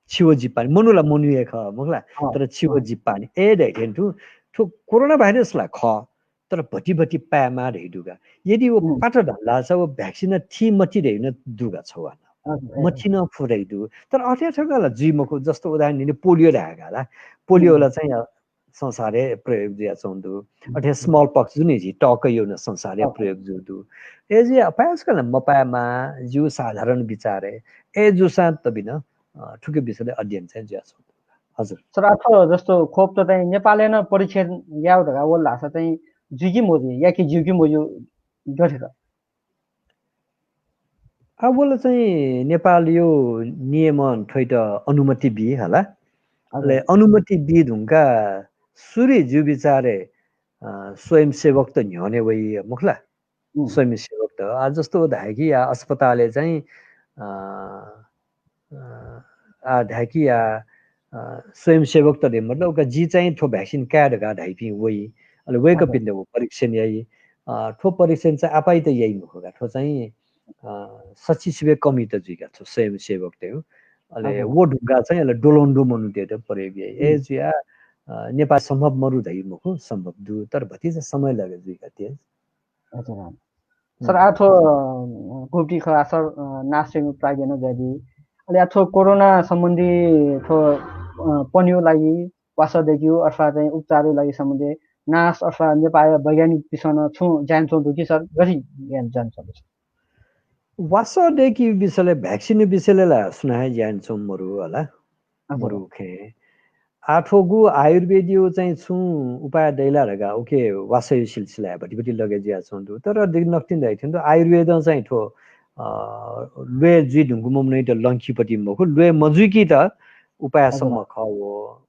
छि व जि पानी। मनू ला मनू हे खः, मखु ला? अँ, तर छि व अँ। जि पानी। अय् धइथें तुं, थ्व कोरोना भाइरस ला खः, तर भति भति पायेमाः धइगु दु का। यदि व हुँ। पात धाल धाःसा व vaccine थी मथी धइगु नं दु का छगू हानं। हजुर, ए। मथी नं फु धइगु दु। तर अथे थें ला जुइ मखु, जस्तो उदाहरण दिने पोलियो धायेका ला। पोलियो हुँ। ला चाहिँ, अ, संसारय् प्रयोग जुयाच्वंगु दु। अथे small pox जुनि झी तःकय् याःगु नं संसारय् प्रयोग जूगु दु। अय् जुयाः अपाय्सकं नं मपायेमा, जिगु साधारण विचारय्। अय् जूसां तबिनं, अ, थुकिया विषयलय् अध्ययन चाहिँ जुयाच्वंगु दु। हजुर। सर, आः थ्व जस्तो खोप त चाहिँ नेपालय् नं परीक्षण यायेगु धकाः वल धाःसा चाहिँ जुइ कि मजुइ, याके ज्यू कि मज्यू, गथे का? आः वल चाहिँ नेपालया नियमं थ्वइत अनुमति बी हला। हजुर। अले अनुमति बी धुंकाः सुरुइ जिगु विचारय्, अ, स्वयंसेवकत न्ह्यःने वइ मखु ला। उम्। स्वयंसेवकत। आः जस्तो धाय्‌कि आः अस्पतालय् चाहिँ, अ, अ, आः धाय्‌कि आः, अ, स्वयंसेवकत धइ मतलब का जि चाहिँ थ्व vaccine काये धकाः धाइपिं वइ। अले वय्‌कःपिन्त व परीक्षण याइ। अ, थ्व परीक्षण चाहिँ आपाइत याइ मखु का। थ्व चाहिँ, अ, सच्छि सिबें कमित जुइ का थ्व स्वयंसेवकतय्। अले व धुंकाः चाहिँ अले द्वलंद्वः मनूतय्‌त प्रयोग याइ। अय् जुयाः, अ, नेपालय् सम्भव मरु धइ मखु, सम्भव दु, तर भतिचा समय लगे जुइ का तेज। अच्छा। सर, आः थ्व, अ, घोपटी खः, आः सर, अ, नाश स्वयेगु प्राज्ञ नं जुयादी। अले आः थ्व कोरोना सम्बन्धी थ्व, अ, पनेगु लागि वासः दय्‌केगु अथवा चाहिँ उपचारया लागि सम्बन्धी नास अथवा नेपाःया वैज्ञानिकपिन्सं नं छुं ज्या यानाच्वंगु दु कि सर? गथे ज्या यानाच्वंगु दु सर? वासः दय्‌केगु विषयलय्, vaccine विषयलय् ला सुनां हे ज्या यानाच्वंगु मरु हला। मरु खँय्। आः थ्वगु आयुर्वेदया चाहिँ छुं उपाय दइ ला धकाः उके वासःया सिलसिलाय् भतिभति लगे जुयाच्वंगु दु। तर दि-, नकतिनि धइथें दु, आयुर्वेदं चाहिँ थ्व, अ, ल्वय् जुइ धुंकूम्ह मनूयात लंकीपति मखु, ल्वय् मजुइकीत उपायसम्म खः व।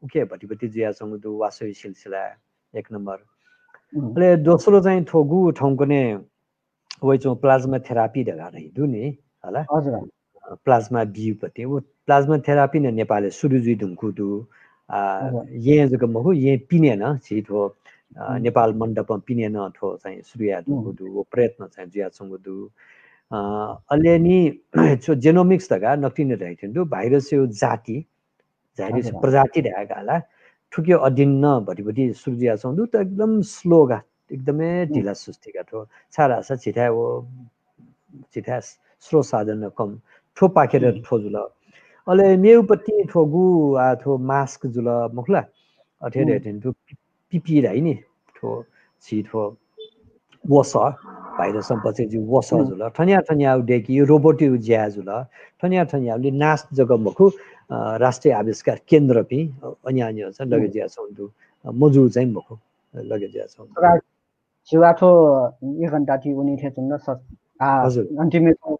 उके भतिभति जुयाच्वंगु दु वासःया सिलसिलाय्, एक नम्बर। अले दोस्रो चाहिँ थ्वगु थौंकन्हय् वइच्वं plasma therapy धकाः धइ दु नि, हला? हजुर। अ, plasma बीगु पति। व plasma therapy नं नेपालय् सुरु जुइ धुंकूगु दु। आ, येँय् जक मखु, येँ पिने नं झी थ्व, अ, नेपाल मण्डपं पिने नं थ्व चाहिँ सुरु याये धुंकूगु दु। व प्रयत्न चाहिँ जुयाच्वंगु दु। अ, अले नि थ्व genomics धकाः नकतिनि धइथें दु, virus-या जाति, virus-या प्रजाति धयागु ला, थुकिया अध्ययन नं भतिभति सुरु जुयाच्वंगु दु, तर एकदम slow का, एकदमै ढिला सुस्ती का थ्व। छाय्‌धाःसा झीथाय् व, झीथाय् स्रोत साधन नं कम। थ्वपाखें थ्व जुल। अले मेगु पति थ्वगु, आ, थ्व mask जुल, मखु ला? अथे धइथें थ्व पि-, पीपी धाइ नि, थ्व, झी थ्व वसः, virus-ं पछ्याइगु वसः जुल। थनिया थनिया दय्‌केगु robot-या ज्या जुल। थनिया थनिया नास जक मखु, अ, राष्ट्रिय आविष्कार केन्द्रपिं, अ, अन्य अन्य चाहिँ लगे जुयाच्वंगु दु। अ, मजू चाहिँ मखु, लगे जुयाच्वंगु दु। झीगु आः थ्व एक घण्टा ति वनी थें च्वं सर। आः, हजुर। अन्तिमय्, अ,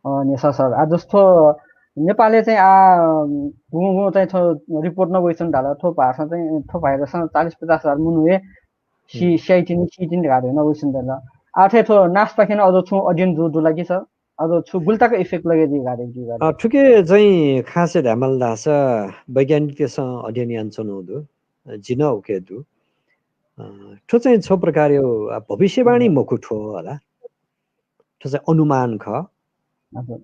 न्ह्यसः सर। आः जस्तो नेपालय् चाहिँ आः गुगुं गुगुं चाहिँ थ्व report नं वइच्वन धाल, थ्व भाषां चाहिँ थ्व virus-ं चालिस पचास हजार मनू हे सी-, स्याइतिनि, सीतिनि धकाः धइगु नं वइच्वन धाल। आः थें थ्व नासपाखें नं अझ छुं अध्ययन जूगु दु ला कि सर? अझ छु गुलि तक effect लगे जुइ धकाः धइगु? अ, थुके चाहिँ खासय् धायेमाल धाःसा वैज्ञानिकतय्‌सं अध्ययन यानाच्वनागु दु। अ, जि नं उके दु। अ, थ्व चाहिँ छगू प्रकारया, अ, भविष्यवाणी मखु थ्व हला। थ्व चाहिँ अनुमान खः। हजुर।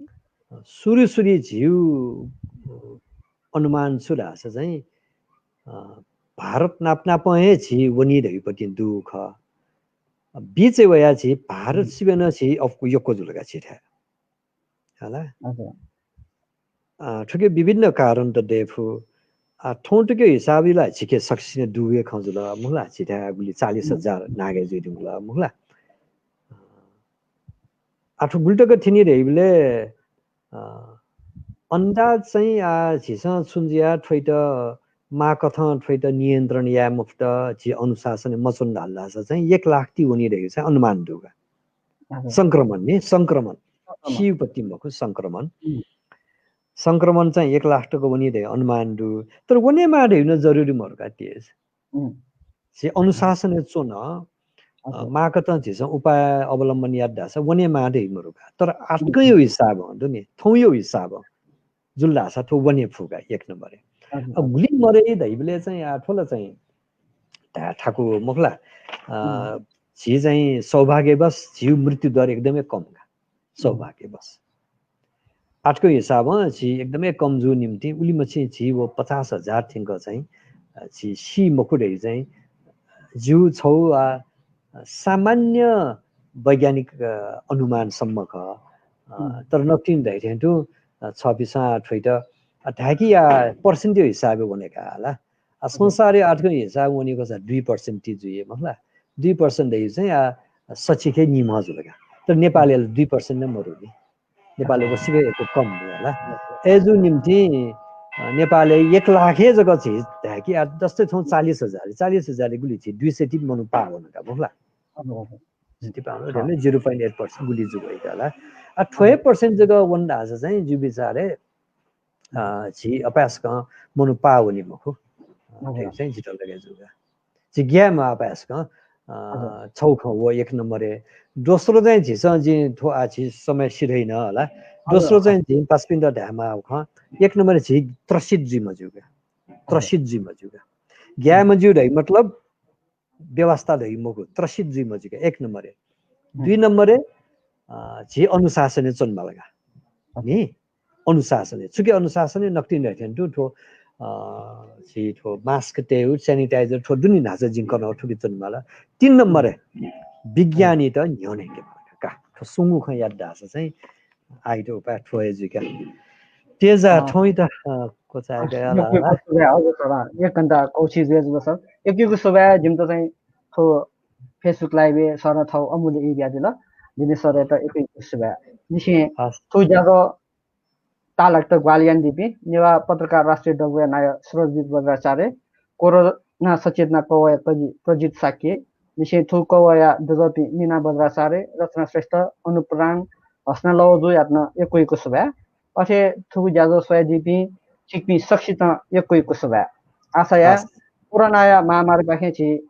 अ, सुरु सुरुइ झीगु, अ, अनुमान छु धाःसा चाहिँ, अ, भारत नाप नापं हे झी वनी धइगु पति दु खः। अ, बिचय् वयाः झी भारत सिबें नं झी अप्वः यक्व जुल का झीथाय्। हला? हजुर। अ, थुके विभिन्न कारणत दयेफु। अ, थौंतुके हिसाबया ला झीके सकसिनं दुगु हे खँ जुल, मखु ला? झीथाय् गुलि चालिस हजार नाघे जुइ धुंकल, मखु ला? अ, थ्व गुलि तक थिनि धइबलय्, अ, अन्दाज चाहिँ, आ, झीसं छुं जुयाः थ्वइत माःकथं थ्वइत नियन्त्रण याये मफुत, झी अनुशासनय् मच्वन धाल धाःसा चाहिँ एक लाख ति वनी धइगु चाहिँ अनुमान दु का। हजुर। संक्रमण नि, संक्रमण। संक्रमण। सीगु पति मखु, संक्रमण। संक्रमण चाहिँ एक लाख तक वनी धइगु अनुमान दु। तर वनेमाः धइगु नं जरुरी मरु का तेज। झी अनुशासनय् च्वन, अ, हजुर। माःकथं झीसं उपाय अवलम्बन यात धाःसा वनेमाः धइगु मरु का। तर आःतकंया हिसाबं दु नि, थौंया हिसाबं जुल धाःसा थ्व वने फु का, एक नम्बरय्। हजुर। अ, गुलि मरु धइबलय् चाहिँ, आ, थ्व ला चाहिँ धा-, थाकु मखु ला। अ, झी चाहिँ सौभाग्यवश झीगु मृत्यु दर एकदमै कम का। सौभाग्यवश। आःतकं हिसाबं झी एकदमै कम जूगु निंतिं उलिमछि झी व पचास हजार थ्यंक चाहिँ, अ, झी सी मखु धइगु चाहिँ जिगु छगू, आ, सामान्य वैज्ञानिक, अ, अनुमानसम्म खः। अ, तर नकतिनि धइथें तुं, अ, छःपिसं थ्वइत, अ, धाय्‌कि, आ, percent-या हिसाबय् वने का ला। आ, संसारया अर्थको हिसाब वनेको छ दुई पर्सेन्ट ति जुइ, मखुला। दुई पर्सेन्ट धइ चाहिँ, आ, सच्छि खे निम्ह जुल का। तर नेपालय् दुई पर्सेन्ट नै मरु नि। नेपालय् वसिबे यक्व कम होला। अय्जु निम्ति, अ, नेपालय् एक लाख हे जक झी धाय्‌कि, आ, जस्तै थौं चालिस हजार, चालिस हजार गुलि झी दुई सय ति मनू पाः वन का, मखुला। झी पाः वन, झी zero point eight percent गुलि जु वइ का ला। आ, थ्व हे पर्सेन्ट जक वन धाःसा चाहिँ जि विचारय् अ, झी अपाय्‌सकं मनू पाः वनी मखु। अ, हजुर। थ्व चाहिँ जितः लगे जू का। झी ग्याये म्वाः अपाय्‌सकं, अ, हजुर। छौ खँ व एक नम्बरय्। दोस्रो चाहिँ झीसं जि थ्व आ झी समय सिधइन होला। हजुर। दोस्रो चाहिँ झी पासापिन्त धाये म्वाः खँ, एक नम्बरय् झी त्रसित जुइ मज्यू का। हजुर। त्रसित जुइ मज्यू का। ग्याये मज्यू धइ मतलब व्यवस्था धइ मखु, त्रसित जुइ मज्यू का, एक नम्बरय्। दुई नम्बरय्, अ, झी अनुशासनय् च्वनेमाल का। नि? अनुशासनय्। छुकी अनुशासनय् नकतिनि धइथें तुं थ्व, अ, झी थ्व mask तयेगु, sanitizer थ्व दुने न्हाचः जिं कनागु थुकी च्वनेमाल। तीन नम्बरय् विज्ञानीत न्ह्यःने हयेकेमाल का। थ्व स्वंगू खँ यात धाःसा चाहिँ आःयात उपाय थ्व हे जुइ का। तेजा अँ। थौंयात, अ, क्वचाय्‌के अँ, ला। यक्व यक्व सुभाय्, हजुर सर, अँ, एक घण्टा कौछि जुया जुल सर। यक्व यक्व सुभाय्, जिमित चाहिँ थ्व Facebook live-य् सरं थःगु अमूल्य ई बियादिल। जिमि सरयात यक्व यक्व सुभाय्। लिसें हस्। थ्व ज्याझ्वः ताःलाकेत ग्वाहालि यानादीपिं नेवाः पत्रकार राष्ट्रिय दबूया नायः सुरजित बज्राचार्य, कोरोना सचेतना कवःया कजि प्रजित शाक्य, लिसें थ्व कवःया दुजःपिं मीना बज्राचार्य, रचना श्रेष्ठ, अनुप प्रधान, हसना लवजुयात नं यक्व यक्व सुभाय्। अथे थुगु ज्याझ्वः स्वयादीपिं छिकपिं सकसितं यक्व यक्व सुभाय्। आशा याये हस्। कोरोनाया महामारीपाखें झी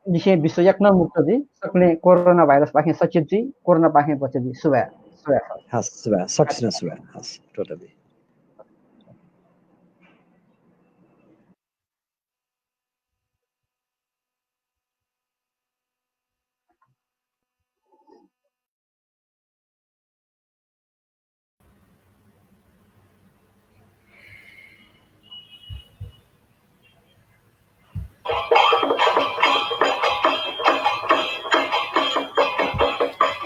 लिसें विश्व याकनं मुक्त जुइ, सकलें कोरोना भाइरसपाखें सचेत जुइ, कोरोनापाखें बचय् जुइ। सुभाय्, सुभाय्। हस्, सुभाय्, सकसिनं सुभाय्। हस्, totally।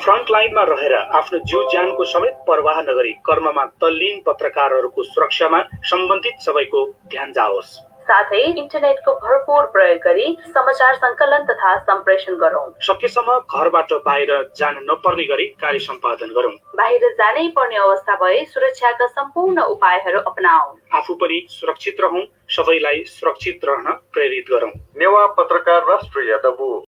Frontline-मा रहेर आफ्नो ज्यू ज्यानको समेत पर्वाह नगरी कर्ममा तल्लीन पत्रकारहरूको सुरक्षामा सम्बन्धित सबैको ध्यान जाओस्। साथै internet-को भरपूर प्रयोग गरी समाचार संकलन तथा सम्प्रेषण गरौँ। सकेसम्म घरबाट बाहिर जान नपर्ने गरी कार्य सम्पादन गरौँ। बाहिर जानै पर्ने अवस्था भए सुरक्षाका सम्पूर्ण उपायहरू अपनाऊ। आफू पनि सुरक्षित रहौं, सबैलाई सुरक्षित रहन प्रेरित गरौं। नेवाः पत्रकार राष्ट्रिय दबू।